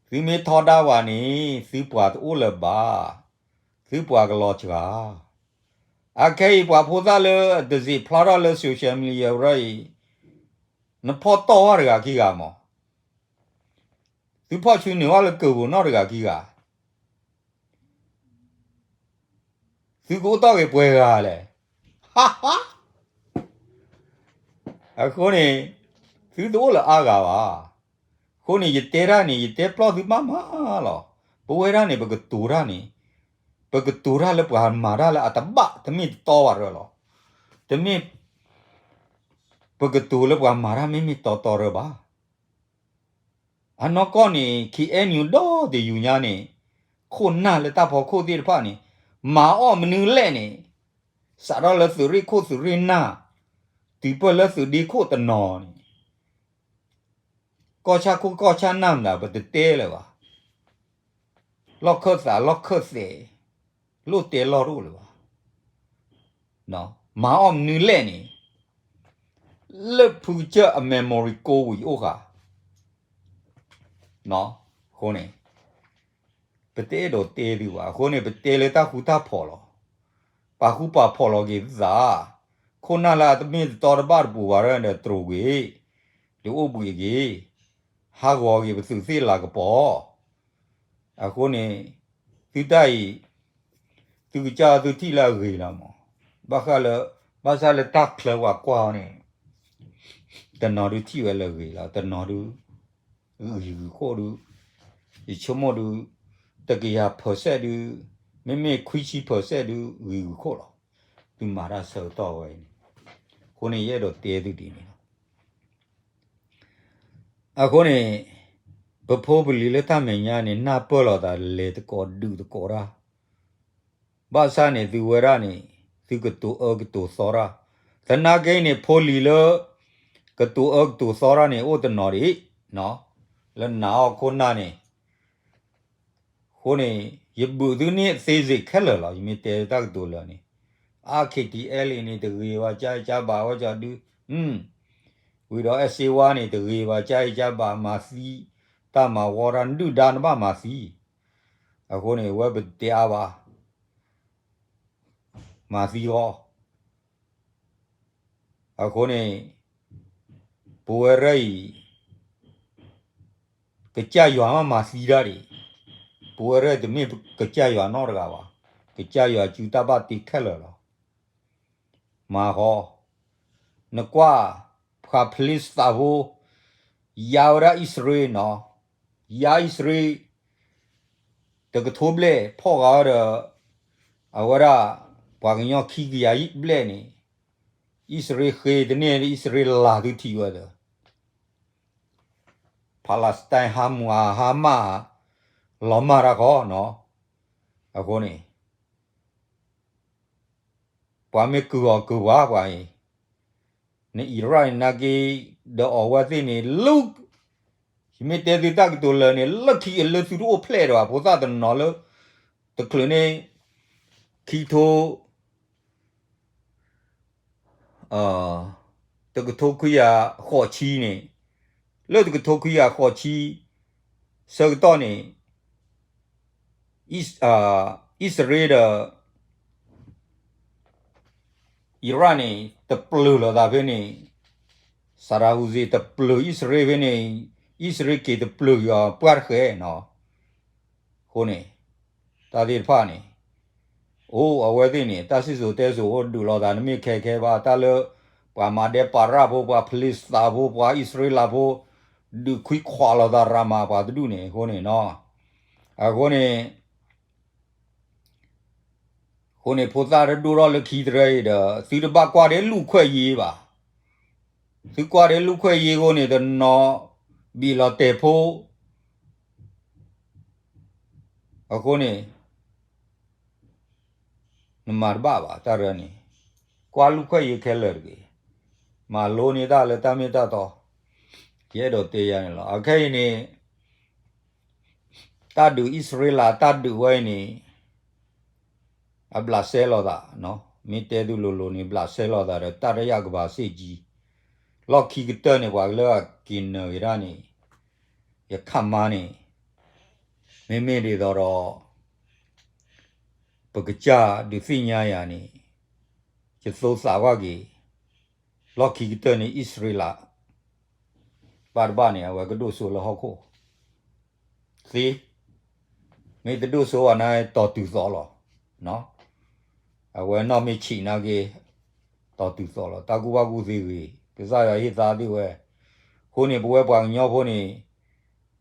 သုမ့ၢ်ထီဒါဝဲန့ၣ် သုပှၤတအိၣ်လၢၤဘၣ်. သုပှၤကလီၤစှၤ. အခဲအံၤပှၤဖိသၣ်လၢအတစံးဖျါထီၣ်လၢ social media ရၢအံၤ, နဖီၣ်တီၢ်ဝဲတဂၤခံဂၤမး. သုဖီၣ်ဆူနုာ်ဝဲလၢကၢၢ်ပူၤနီတဂၤခံဂၤ သုကအိၣ်တီၢ်က့ၤပှဲၤဂၤလဲၣ်. အဃိန့ၣ် သုတအိၣ်လၢအါဂၤဘၣ်. အဃိန့ၣ် ယတဲတၢ်န့ၣ် ယတဲပျီၢ်သုမးမးလီၤ. ပဝဲဒၣ်န့ၣ် ပကတိၤတၢ်န့ၣ်, ပကတိၤတၢ်လၢပှၤမၤတၢ်လၢအတဘၣ် တမ့ၢ်တတီဘၣ်ရၢလီၤ. တမ့ၢ် ပကတိၤလၢပှၤမၤတၢ်မ့မ့ၢ်တီတီရၢဘၣ်. အနီၢ်ကီၢ်န့ၣ် KNU ဒီတယူၤညါန့ၣ် ခိၣ်နၢ်လၢတၢ်ဖီခိၣ်သ့ၣ်တဖၣ်န့ၣ် မၤအီၣ်မနုၤလဲၣ်န့ၣ် စးထီၣ်လၢသုးရ့ၣ်ခိၣ်သုးရ့ၣ်နၢ်, တုၤပၢၢ်လၢသုးဒ့ခိၣ်တနီၤန့ၣ် ကီၢ်ဆၣ်ခိၣ်ကီၢ်ဆၣ်နၢ်မတၤ ပတတဲလၢၤဘၣ်. လီၢ်ခၢၣ်သးလီၢ်ခၢၣ်သဲး, လိၣ်တဲလီၢ်တအိၣ်လၢၤဘၣ်. မၤအီၣ်မနုၤလဲၣ်န့ၣ် လၢဖုကစၢၢ်အ memory ကိးဝံၤအိၣ်ဃာ် အဃိန့ၣ် ပတအဲၣ်ဒိးတဲသုဘၣ်. အဃိန့ၣ် ပတဲလၢတၢ်ဃူတၢ်ဖိးလီၤ. ပာ်ဃူပာ်ဖိးလီၤက့ၤသုသး, ခိၣ်နၢ်လၢအတမ့ၢ်တတီတဘၣ်တပူၤဘၣ်ဒီး တြိာ်ကွံာ်, ဒုးအိၣ်ဘှံးက့ၤ, ဟးဂီၤက့ၤပသုးသ့ၣ်လၤကပီၤ. အဃိန့ၣ် သုတၢ်အံၤ သုကစၢ်သုထံၣ်လၢအဂ့ၤလီၤမး. ဘၣ်ဃးလၢ ဘၣ်ဆၣ်လၢတၢ်ချၢပှၤကွၢ်အီၤန့ၣ် တနီၤဒုးထံၣ်ဝဲလၢအဂ့ၤလီၤ, တနီၤဒုး ဂံၤဂုာ်ခိၣ်ဒုး, ယဆိကမိၣ်ဒုး တကယၤ percent ဒုး, မ့မ့ၢ်ခွံဆံ percent ဒုး ဂံၤဂုာ်ခိၣ်လီၤ. သုမၤတၢ်ဆၢကတီၢ်ဝဲအံၤန့ၣ်, အဃိန့ၣ် ယအဲၣ်ဒိးတဲသုဒ်န့ၣ်လီၤ. အဃိန့ၣ် ပဖိပလံၤလၢတၢ်မဲာ်ညါန့ၣ် နၢ်ပၢၢ်လိာ်သးလဲၤသကိးဒုးသကိးတၢ်, ဘၣ်ဆၣ်န့ၣ် သုဝဲဒၣ်န့ၣ် သုကတိၤအၢကတိၤသီတၢ်, သနာ်က့န့ၣ် ဖိလံၤလၢ ကတိၤအၢကတိၤသီတၢ်န့ၣ် အိၣ်တနီၤဒံး, လၢနၤအီၤခိၣ်နၢ်န့ၣ် အဃိန့ၣ် ယဘုးသုန့ၣ်သ့စ့ၢ်ခဲလၢာ်လီၤ. ယမ့ၢ်တဲတၢ်ကတိၤလၢာ်န့ၣ် အါ KTLA န့ၣ် တဂ့ၤဘၣ် ကၢအံၤကၢဘၣ်ဝဲကၠီဒု, ဝံၤဒီး အဲၣ်စ့ဝါန့ၣ် တဂ့ၤဘၣ် ကၢအံၤကၢဘၣ် မၤသံ တၢ်မၤဝီတၢ် နဒုၣ်ဒါနဘၣ်မၤသံ. အဃိန့ၣ် ဝဲပတဲအါဘၣ် မၤသံဃီ အဃိန့ၣ် ပဝဲရဲၣ်အံၤ ကစၢ်ယွၤမ့ၢ်မၤသံတၢ်ဒံး, ပဝဲရဲၣ်တမ့ၢ်ကစၢ်ယွၤနီတဂၤဘၣ်, ကစၢ်ယွၤစုတၢ်ဘၣ်တ့ခဲလၢာ်လီၤ. မၤဃီ, နကွၢ် ပှၤဖလ့ၡသးဖိ ယါဝဲဒၣ်အံၣ်စရ့လးနီၤ, ယါအံၣ်စရ့လး တကထိဘျဲၣ် ဖီၣ်ဃာ်ဝဲဒီး အဝဲဒၣ် ပှၤကညီခံကယၤဘျဲၣ်န့ၣ်, အံၣ်စရ့လးဃ့တန့ၢ် အံၣ်စရ့လးလၤသုထံၣ်ဝဲဒီး Palestine ဟါမူ ဟါမး လီၤမၢ်တၢ်ဃီနီၤ. အဃိန့ၣ် ပှၤမ့ၢ်ကုၢ်အီၤကုၢ်ပှၤပှၤအံၤ, နအံရၣ်န့ၣ်နာ်က့ ဒီးအီၤဝဲသ့ၣ်န့ၣ် လၢ ယမ့ၢ်တဲသုတၢ်ကတိၤလၢာ်န့ၣ် လၢခံအလၢသုတအိၣ်ဖျဲၣ်ဒီး ဖိသၣ်တနီၤလၢ တချုးန့ၣ် ခံကထိ တကထိခွံကယၤဃိးဆံန့ၣ်, လၢတကထိခွံကယၤဃိးဆံ ဆၢကတီၢ်န့ၣ် အံၣ်စရ့လးဒီး အံရၣ်န့ၣ် တပျၢၤလိာ်သးဖဲန့ၣ်, Saddam Hussein တပျၢၤအံၣ်စရ့လးဖဲန့ၣ်, အံၣ်စရ့လးက့ၤတပျၢၤက့ၤအီၤပှၢ်တဃဲနီၤ. အဃိန့ၣ် တၢ်သ့ၣ်တဖၣ်န့ၣ် အိၣ်အဝဲသ့ၣ်န့ၣ် တၢ်စံၣ်စိၤတဲစိၤအိၣ်ဒုးလိာ်သး နမ့ၢ်ခဲခဲဘၣ် တၢ်လၢ ပှၤမၤဒဲပၤရၣ်ဖိ ပှၤဖလ့ၡသးဖိ ပှၤအံၣ်စရ့လးဖိ ဒုးခွံခွးလိာ်သးရၤမး ပှၤတဒူၣ်န့ၣ် အဃိန့ၣ်နီၤ. အဃိန့ၣ် အဃိန့ၣ် ဖိသၣ်တဒိၣ်ထီၣ်လၢခံတရၢအံၤဒီး သုတဘၣ်ကွၢ်ဒ်လူၣ်ခွဲးယ့ဘၣ်. သုကွၢ်ဒ်လူၣ်ခွဲးယ့အဃိန့ၣ် တနီၤဘံၣ်လီၤတဲာ်ဖိ အဃိန့ၣ် နမၤတဘၣ်ဘၣ် တၢ်ရၢန့ၣ် ကွၢ်လူၣ်ခွဲးယ့ခဲလၢာ်တဂ့ၤ. မၤလိန့ၢ်တၢ်လၢတၢ်မ့ၢ်တၢ်တီ ယအဲၣ်ဒိးတဲယၤန့ၣ်လီၤ. အခဲအံၤန့ၣ် တၢ်ဒုးအံၣ်စရ့လး တၢ်ဒုးဝဲအံၤန့ၣ် အဘျးစဲလိာ်သး, မ့ၢ်တဲသုလိၤလိၤန့ၣ် ဘျးစဲလိာ်သးဒီး တတိယကမ္ဘာစစ်ကြီး လီၢ်ခံကတၢၢ်န့ၣ် ပှၤလၢအက့ၤနၢၤက့ၤတၢ်န့ၣ် ယခါမါန့ၣ် မ့မ့ၢ်ဒ်သိးဒီး ပကစၢ်ဒုးသ့ၣ်ညါယၤန့ၣ် ယသိသးကွၢ်က့ၤ လီၢ်ခံကတၢၢ်န့ၣ် အံၣ်စရ့လး ဘၣ်တဘၣ်န့ၣ် အဝဲကဒိၣ်စိလၢဟီၣ်ခိၣ်သ့, မ့ၢ်တဒိၣ်စိဘၣ်န့ၣ် တီၤတုၤသိးလီၤ. အဝဲနီၢ်မ့ၢ်ဆံးနာ်က့ တီၤတုၤသိးလီၤ. တၢ်ကူၣ်ဘၣ်ကူၣ်သ့ဂ့ၤ ကစၢ်ယွၤဟ့ၣ်သါသ့ဝဲ. အဃိန့ၣ် ပဝဲပှၤကညီဖိန့ၣ်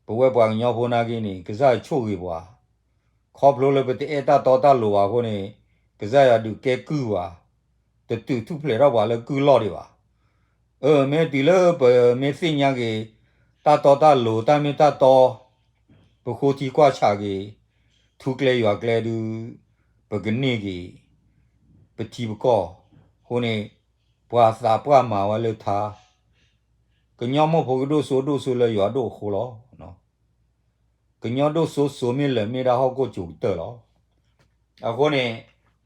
ပဝဲပှၤကညီဖိနာ်က့န့ၣ် ကစၢ်ယွၤဆိၣ်ဂ့ၤပှၤ, ခီဖျိလၢပတအဲၣ်တၢ်တီတၢ်လိၤဘၣ်အဃိန့ၣ် ကစၢ်ယွၤဒုးကဲကုၢ်ပှၤ, တတုၤထူၣ်ဖျဲးထီၣ်ပှၤလၢကုၢ်လီၢ်ဒံးဘၣ်. အၢ မ့ၢ်တုၤလၢပမ့ၢ်သ့ၣ်ညါက့ၤ တၢ်တီတၢ်လိၤ တၢ်မ့ၢ်တၢ်တီ ပဃိထံကွၢ်ဆးက့ၤ ထူကျဲယွၤကျဲဒုး ပကန့ၢ်က့ၤ ပထံပကီၢ်, အဃိန့ၣ် ပှၤသးပှၢ်မၤဝဲလၢထါ, ကညီမိၢ်ဖိကဒိၣ်စိဒိၣ်စိလၢယွၤဒိၣ်အဃိလီၤ. ကညီဒိၣ်စိစိမ့ၢ်လၢာ်မ့ၢ်ဒၣ်ဟီၣ်ခိၣ်ကၠိၤကတၢၢ်လီၤ. အဃိန့ၣ်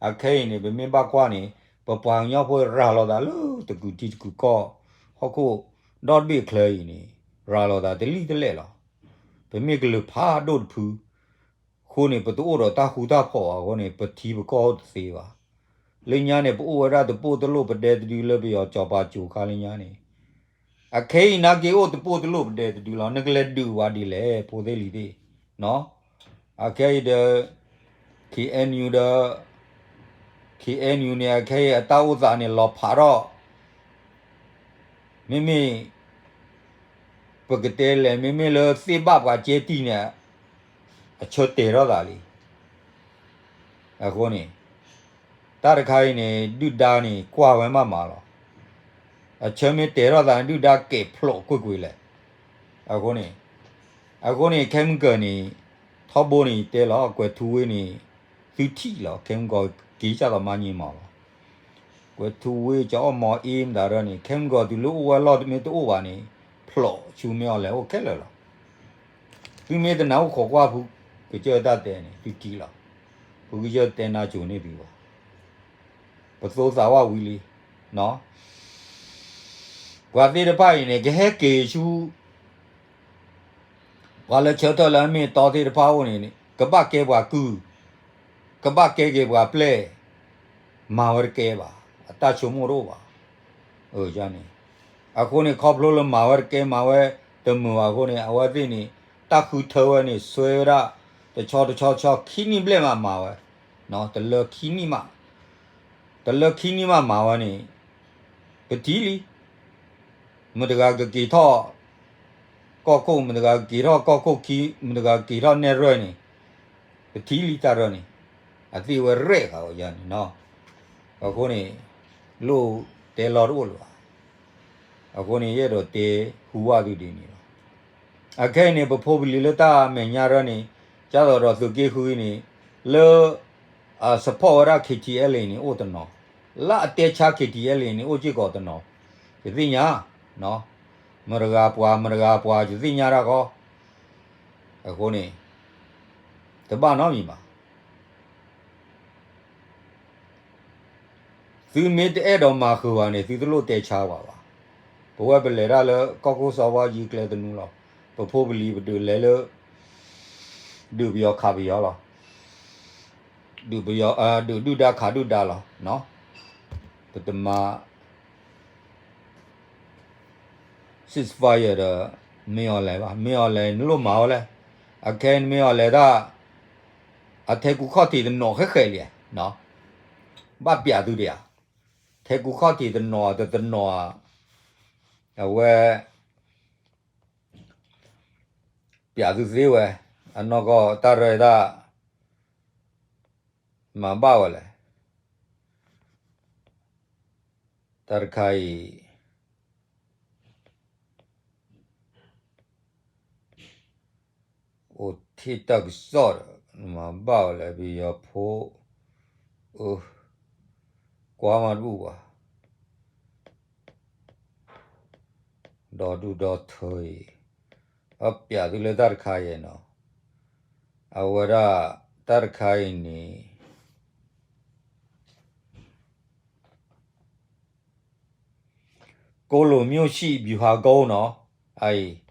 အခဲအံၤန့ၣ် ပမ့ၢ်ဘၣ်ကွၢ်န့ၣ် ပပှၤကညီဖိရၤလီၤသးလၢတကုာ်ထံတကုာ်ကီၢ် ဟီၣ်ခိၣ် ဒီတဘ့ၣ်ချၢအံၤန့ၣ် ရၤလီၤသးတလံၣ်တလဲၣ်လီၤ. ပမ့ၢ်ကလုာ်ဖးဒိၣ်တဖု အဃိန့ၣ် ပတအိၣ်ဒီးတၢ်ဃူတၢ်ဖိးဘၣ်အဃိန့ၣ် ပထံပကီၢ်အိၣ်တသ့ဘၣ်. လၢညါန့ၣ် ပအိၣ်ဝဲဒၣ်တပိၢ်တလိၣ်ပဒဲတဒုလၢပယီၤစီၤပၤကၠိၤခါလၢညါန့ၣ် အခဲအံၤနာ်က့အိၣ်တပိၢ်တလိၣ်ပဒဲတဒုလီၤ. နကလဲၤဒုးဝဲဒ်လဲၣ် ဖိသ့ၣ်လံၤသ့ၣ်, အခဲအံၤဒီး ခ့ၣ်အဲၣ်ယူၣ် ဒီး ခ့ၣ်အဲၣ်ယူၣ် န့ၣ် အခဲအံၤအတၢ်အိၣ်သးန့ၣ် လီၤဖးထီၣ် မ့မ့ၢ် ပကတဲလဲၣ် မ့မ့ၢ်လၢသ့ၣ်ဘၣ်ပှၤကဲတံၢ်န့ၣ် အဆၢတဲာ်ထီၣ်သးလံ. အဃိန့ၣ် တၢ်တခါအံၤန့ၣ် ဒုၣ်ဒါန့ၣ် ကွၢ်ဝဲမးမးလီၤ. အဆၢမ့ၢ်တဲာ်ထီၣ်သးန့ၣ် ဒုၣ်ဒါကဲာ်ဖျိးကွ့ၢ်ကွ့ၢ်လဲၣ်. အဃိန့ၣ် အဃိန့ၣ် ခဲမုၢ်ကၢၤန့ၣ် ထီဘိန့ၣ် ယတဲလီၤ ကွဲၤထူဝ့န့ၣ် သုထံၣ်လီၤ ခဲမုၢ်ကၢၤက့ၤကၢ်သိးမါညံမးလီၤ. ကွဲၤထူဝ့ ကအီၣ်မီၤအ့မတၤဒၢန့ၣ် ခဲမုၢ်ကၢၤတုၤလၢအိၣ်ဝဲလီၢ်တမ့ၢ်တအိၣ်ဘၣ်န့ၣ် ဖျိးဆူမ့ၢ်အီၤလဲၣ်အိၣ်ခဲလၢာ်လီၤ. သုမ့ၢ်တနၢ်အိၣ်ခိးကွၢ်ဖုကစၢၢ်တၢ်တဲန့ၣ် သုထံၣ်လီၤ. ဖုကစၢၢ်တဲနါစိၤန့ၢ်သုဘၣ်. ပသိသးဝၣ်ဝံၤလံ. ပှၤသ့ၣ်တဖၣ်အံၤန့ၣ် ကဟဲက့ၤဆူ ပှၤလၢဆၢထၢၣ်လၢအမ့ၢ်တီသ့ၣ်တဖၣ်အိၣ်န့ၣ် ကဘၣ်ကဲပှၤကုၢ်, ကဘၣ်ကဲက့ၤပှၤပျဲၢ်, မၤဝဲတကဲဘၣ်, အတၢ်ဆိကမိၣ်တအိၣ်ဘၣ်. န့ၣ် အဃိန့ၣ် ခီဖျိလၢမၤဝဲတကဲ မၤဝဲတမုာ်ဘၣ်အဃိန့ၣ် အဝဲသ့ၣ်န့ၣ် တၢ်ဃုထၢဝဲန့ၣ် ဆွဲဝဲဒၣ် တဆီတဆီဆီ ခံနံၣ်ဘျဲၣ်မးမၤဝဲ, တလၢခံနံၣ်မး, တလၢခံနံၣ်မးမၤဝဲန့ၣ် ပထံၣ်လံ. မတဂၤကက့ၤထီၣ် ကီၢ်ခိၣ် မတဂၤကက့ၤထီၣ်ကီၢ်ခိၣ်ခံ မတဂၤကက့ၤထီၣ်နဲၣ်ရွဲၣ်န့ၣ် ပထံၣ်လံတၢ်ရၢၢ်န့ၣ် အသ့ၣ်ဝဲရဲၣ်ဃာ်ဝဲယါန့ၣ်နီၤ. အဃိန့ၣ် လိၣ်တဲလီၤတအိၣ်လၢၤဘၣ်. အဃိန့ၣ် ယအဲၣ်ဒိးတဲဟူဝၣ်သုဒ်န့ၣ်လီၤ. အခဲအံၤန့ၣ် ပဖိပလံၤလၢတၢ်မဲာ်ညါရၢၢ်န့ၣ် ကၢ်သိးဒီးသုးက့ဃုအံၤန့ၣ် လၢ အ support ဝဲဒၣ် ခ့ထံအဲလ်အ့ န့ၣ် အိၣ်တနီၤ, လၢအတဲဆါ ခ့ထံအဲလ်အ့ န့ၣ် အိၣ်စ့ၢ်ကီးတနီၤ, ယသ့ၣ်ညါ, မတဂၤပှၤ မတဂၤပှၤ ယသ့ၣ်ညါတၢ်ခီ, အဃိန့ၣ် တဘၣ်နီတမံၤဘၣ်. သုမ့ၢ်တအဲၣ်ဒိးမၤဃုာ်ဘၣ်န့ၣ် သုတလိၣ်တဲဆါဘၣ်ဘၣ်. ပဝဲပလဲၤတၢ်လၢကီၢ်ခိၣ်စီၤဝါယံၤကျဲသနူလီၤ. ပဖိပလံၤပဒုးလဲၤလၢ ဒုးပယီၤခးပယီၤလီၤ. ဒုးပယီၤ ဒုးဒုၣ်ဒါခးဒုၣ်ဒါလီၤ. ပတမၤ ceasefire ဒီး မ့ၢ်အီၤလဲၤဘၣ်. မ့ၢ်အီၤလဲၤ နလိၣ်မၤဝဲလဲၣ်. အခဲအံၤမ့ၢ်အီၤလဲၤတၢ် အထဲကူခီၣ်ထံးတနီၤဃဲဃဲလံ. ဘၣ်ပျးသုဒံးဧါ. ထဲကူခီၣ်ထံးတနီၤတတနီၤဧါ. အဝဲ ပျးသုသ့ဝဲ, အနီၢ်ကီၢ်တၢ်ရၢၢ်တၢ် မၤဘၣ်ဝဲလဲၣ်. တၢ်တခါအံၤ အိၣ်ထံၣ်တၢ်ကစီၣ်ဒီး မၤဘၣ်ဝဲလဲၣ် ပယီၤဖိ, အၢ, ကွၢ်မးတဘူၣ်ဘၣ်. ဒီဒူၣ်ဒီထၢအံၤ အပျးသုလၢတၢ်တခါအံၤနီၤ, အဝဲဒၣ်တၢ်တခါအံၤန့ၣ် ကိလိုမျိုးရှိဗျူဟာကုန်းနီၤ, အအံၤ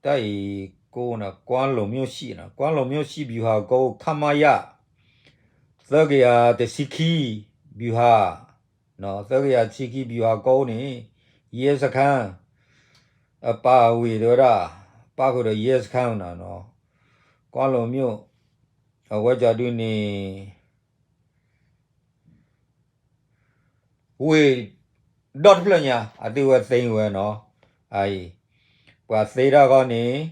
တၢ်အံၤ ကိးန့ၣ် ကွမ်းလုံမြို့ရှိ ကွမ်းလုံမြို့ရှိဗျူဟာကုန်း ခမရ သၢကယၤတဆံခံ ဗျူဟာ, သၢကယၤတဆံခံ ဗျူဟာကုန်းန့ၣ် ရဲစခန်း အပါအဝင် တဲဝဲဒၣ် ပၣ်ဃုာ်ဒီး ရဲစခန်း နီၤ, ကွမ်းလုံမြို့ အဝဲကၠီဒုန့ၣ် ဝ့ၢ်ဒီတဖျၢၣ်ညါ အသ့ၣ်ဝဲသ့ဝဲနီၤ, အအံၤ ပှၤသ့တၢ်ခီန့ၣ်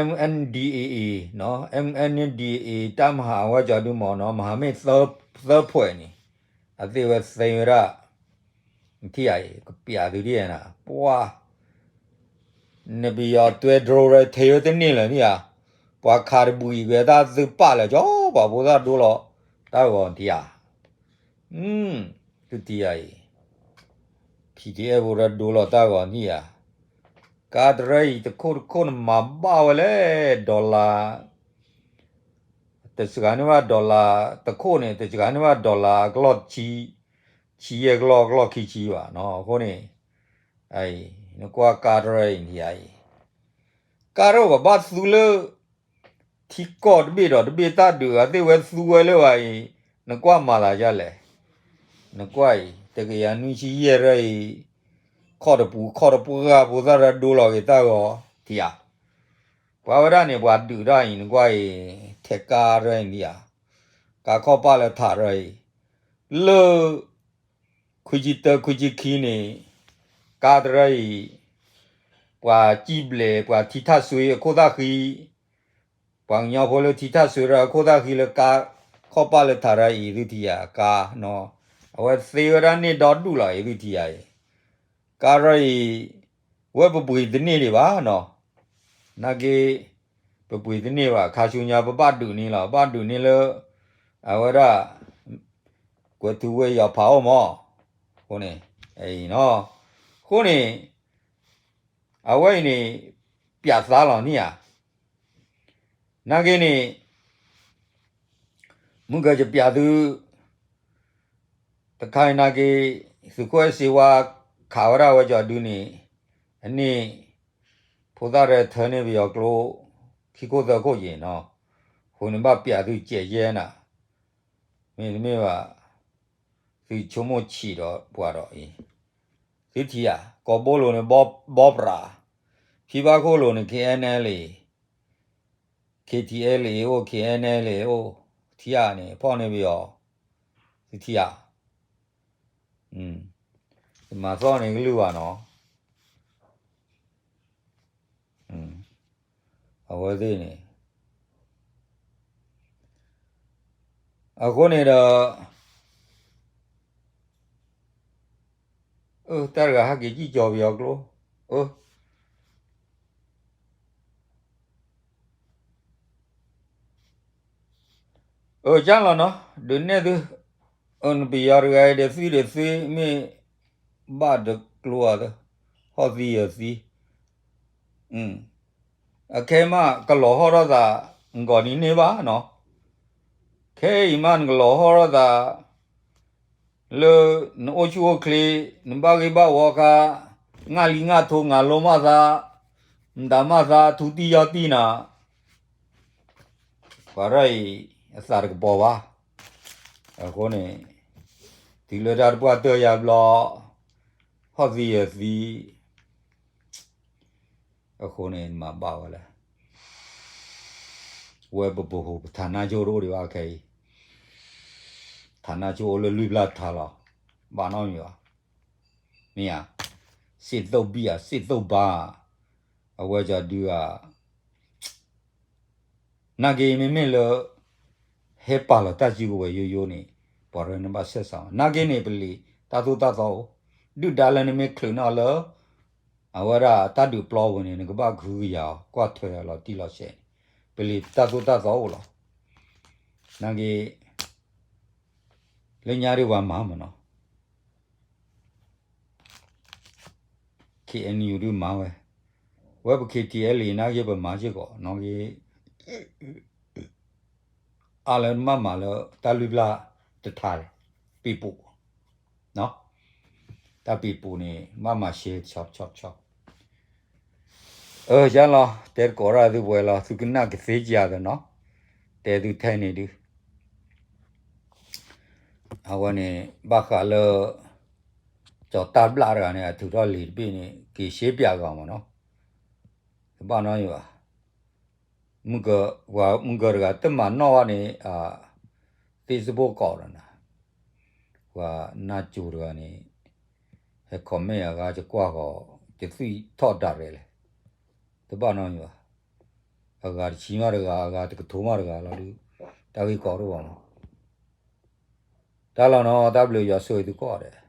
MNDAA နီၤ, MNDAA တၢ်မၤဟးဝဲကၠီဒုမ့ၢ်နီၤ, မၤဟးမ့ၢ်သၢဖှဲးန့ၣ် အသ့ၣ်ဝဲသ့ဝဲဒၣ်, ထံၣ်ဧါအံၤ ကပျးသုဒ်နၤ, ပှၤ နပယီၤတွဲ drone ထဲဝဲတန့ၢ်လၢၤန့ၣ်ဧါ, ပှၤခးတဘှံးကွံာ်တၢ်သုပာ်လၢာ်ကၠီ ပှၤဖိသၣ်ဒိလီၤတၢ်ဂီၤထံဧါ, သုထံဧါအံၤ, PDF ဖိဒိလီၤတၢ်ဂီၤထံဧါ, ကါတရၢအံၤ တခိၣ်တခိၣ်န့ၣ်မၤဘၣ်ဝဲလဲၣ် dollar တစှၤန့ၢ်ဘၣ် dollar တခိၣ်န့ၣ် တစှၤန့ၢ်ဘၣ် dollar အကလီၢ်ဆံ, ဆံယဲၢ်ကလီၢ် ကလီၢ်ခံဆံဘၣ်နီၤ. အဃိန့ၣ် နကွၢ်ကါတရၢအံၤ နထံဧါအံၤ, ကါတရၢပှၤဘၣ်သူလၢ ထံကီၢ်တဘ့ၣ်ဒီးတဘ့ၣ်တၢ်ဒုးအဂၤသ့ၣ်ဝဲသူဝဲလၢဘၣ်အံၤ, နကွၢ်မၤသးဒ်လဲၣ်. နကွၢ်အံၤ တကယၤနွံဆံယဲၢ်တရၢအံၤ, ခီၣ်တပူၤခီၣ်တပှၢ် ဖိသၣ်တရၢဒိလီၤက့ၤတၢ်ဂီၤထံဧါ, ပှၤဝဲဒၣ်န့ၣ် ပှၤဒုးတၢ်အံၤ နကွၢ်အံၤ ထဲကါတရၢအံၤထံဧါ, ကါခီၣ်ပၢ်လၢထးတရၢအံၤ, လၢ ခွံဆံတၢ ခွံဆံခံန့ၣ် ကါတရၢအံၤ ပှၤစံၣ်ဘျဲး ပှၤထံထၣ်စွ့အခိၣ်သၣ်ဃံ, ပှၤကညီဖိလၢထံထၣ်စွ့ဒီးအခိၣ်သၣ်ဃံလၢကါခီၣ်ပၢ်လၢထးတရၢအံၤ သုထံဧါ, ကါနီၤ, အဝဲသ့ဝဲဒၣ်န့ၢ်ဒီဒူၣ်လီၤအံၤ သုထံဧါအံၤ, ကါတရၢအံၤ ဝဲပပှ့ၤတန့ၢ်ဒံးဘၣ်နီၤ, နာ်က့ ပပှ့ၤတန့ၢ်ဘၣ် ခါဆူညါပဘၣ်ဒုးန့ၢ်လီၤ ဘၣ်ဒုးန့ၢ်လၢ အဝဲဒၣ် ကွဲၤထူဝ့ၢ်ယီၤဖးအိၣ်မး, အဃိန့ၣ်, အံၤနီၤ, အဃိန့ၣ် အဝဲအံၤန့ၣ် ပျးသါလီၤန့ၣ်ဧါ, နာ်က့န့ၣ် မုၢ်ကၢယပျးသု တခါအံၤနာ်က့ သုးခိၣ်အဲၣ်စ့ဝါ ခးဝဲဒၣ်ဝဲကၠီၤဒုန့ၣ် အန့ၣ် ဖိသၣ်ရဲၣ်ထၢန့ၢ်ပယီၤကျိ ခံခိၣ်သၢခိၣ်ယံၤနီၤ, အဃိန့ၣ်ဘၣ်ပျးသုစဲးယဲနၤ, မ့တမ့ၢ်ဘၣ် သုဆိကမိၣ်ဆံးဒီးပှၤဒီးအံၤ, သုထံဧါ, ကီၢ်ဘိလိၤန့ၣ် ဘီပြး, ဖံဘၣ်ခိၣ်လိၤန့ၣ် KNLA, KTLA အိၣ် KNLA အိၣ်, ထံဧါန့ၣ် ဖီၣ်န့ၢ်ပယီၤ, သုထံဧါ, တမၤသီၣ်န့ၣ်ကလုၢ်ဘၣ်နီၤ, အဝဲသ့ၣ်န့ၣ် အဃိန့ၣ်ဒီး တၢ်တဂၤဟဲက့ၤစံၣ်ကၠီၤပယီၤကျိ, အကၢ်လီၤနီၤ ဒုးနဲၣ်သု, နပယီၤတဂၤအံၤဒီးသံဒီးသံ မ့ၢ်ဘၣ်တကျိဧါ, ဟီၣ်သံယသံ, အခဲမးကလီၤဟီထီၣ်သး နကီၢ်နံၤန့ၢ်ဘၣ်နီၤ, ခဲအံၤမးနကလီၤဟီထီၣ်သး လၢနအိၣ်ဆူၣ်အိၣ်ချ့, နဘၣ်ဂ့ၢ်ဘၣ်ဝီခါ, ငါလံငါထိ ငါလိမၢ်သါ, မတၤမၢ်သါ ထူတံၢ်ယီၢ်တံၢ်နၤ, ပှၤရၢ်အံၤ အသးတကပီၤဘၣ်. အဃိန့ၣ် တုၤလၢတၢ်တပှၢ်တၢၢ်ယါဘျီ, ဟီၣ်သံယသံ, အဃိန့ၣ်မၤဘၣ်ဝဲလဲၣ်. ဝဲပပဟူးပထးနါကၠိတအိၣ်ဒံးဘၣ်ခဲအံၤ, ထးနါကၠိအိၣ်လၢလွံၢ်ဘျၢထါလီၤ. ဘၣ်နီတမံၤဘၣ်. မ့ၢ်ဧါ, စစ်သုံးဘီဧါ, စစ်သုံးဘီဧါ, အဝဲကဒုဧါ. နာ်က့မ့မ့ၢ်လၢ ဟဲပာ်လီၤတၢ်စုကဝဲၤယိယိန့ၣ် ပှၤရၢနဘၣ်ဆဲးစး, နာ်က့န့ၣ် ပလံာ်တၢ်သိၣ်တၢ်သီအိၣ်, ဒုၣ်ဒါလၢနမ့ၢ်ချုးန့ၢ်အီၤလၢ အဝဲဒၣ်တၢ်ဒုးပျီပူၤန့ၣ် နကဘၣ်ကဟုကယာ်အီၤ ကွၢ်ထွဲအီၤလီၤတံၢ်လီၤဆဲးန့ၣ် ပလံာ်တၢ်သိၣ်တၢ်သီအိၣ်လီၤ. နာ်က့ လၢညါဒ်ပှၤမၤမးနီၤ KNU ဒုးမၤဝဲ, ဝဲပ KTLA နာ်က့ပမၤစ့ၢ်ကီး နာ်က့ အါလၢမၤမၤလၢတၢ်လွံၢ်ဘျၢတထါလဲၣ်, ပ့ၤပူၤ, တၢ်ပ့ၤပူၤန့ၣ် ဘၣ်မၤရှဲဆီဆီဆီ, အၢ ယါလီၤ တဲတကိးရၣ်သုပှဲၤလီၤ သုကနၣ်ကသ့ကယၤသနီၤ, တဲသုထဲန့ၣ်ဒုး အဝဲန့ၣ် ဘၣ်ဃးလၢ ကၠီၤတၢ်ဘျၣ်တဂၤန့ၣ် အထုးထီၣ်လံာ်တဘ့ၣ်န့ၣ် က့ၤရှဲပၠးဂီၤမးနီၤ, တဘၣ်နီတမံၤဘၣ်. မုၢ်ကၢတဂၤတမၤနီၣ်ဘၣ်န့ၣ် Facebook ကီးဒီးနၤ, ပှၤနၢ်ကၠိတဂၤန့ၣ် ဟဲ comment အဂၤ ယကွၢ်ဃီၤ ယသွံၣ်ထီၣ်ဒၣ်ရဲၣ်လဲၣ်, တဘၣ်နီတမံၤဘၣ်. အဂၤတဆံမးတဂၤ အဂၤတကထိမးတဂၤလီၤဒုး တၢ်ဂ့ၢ်ကီဒိၣ်ဘၣ်မး. တၢ်လီၤနီၤ တၢ်ဘျုးယွၤဆိၣ်ဂ့ၤသုကိးဂၤဒဲး.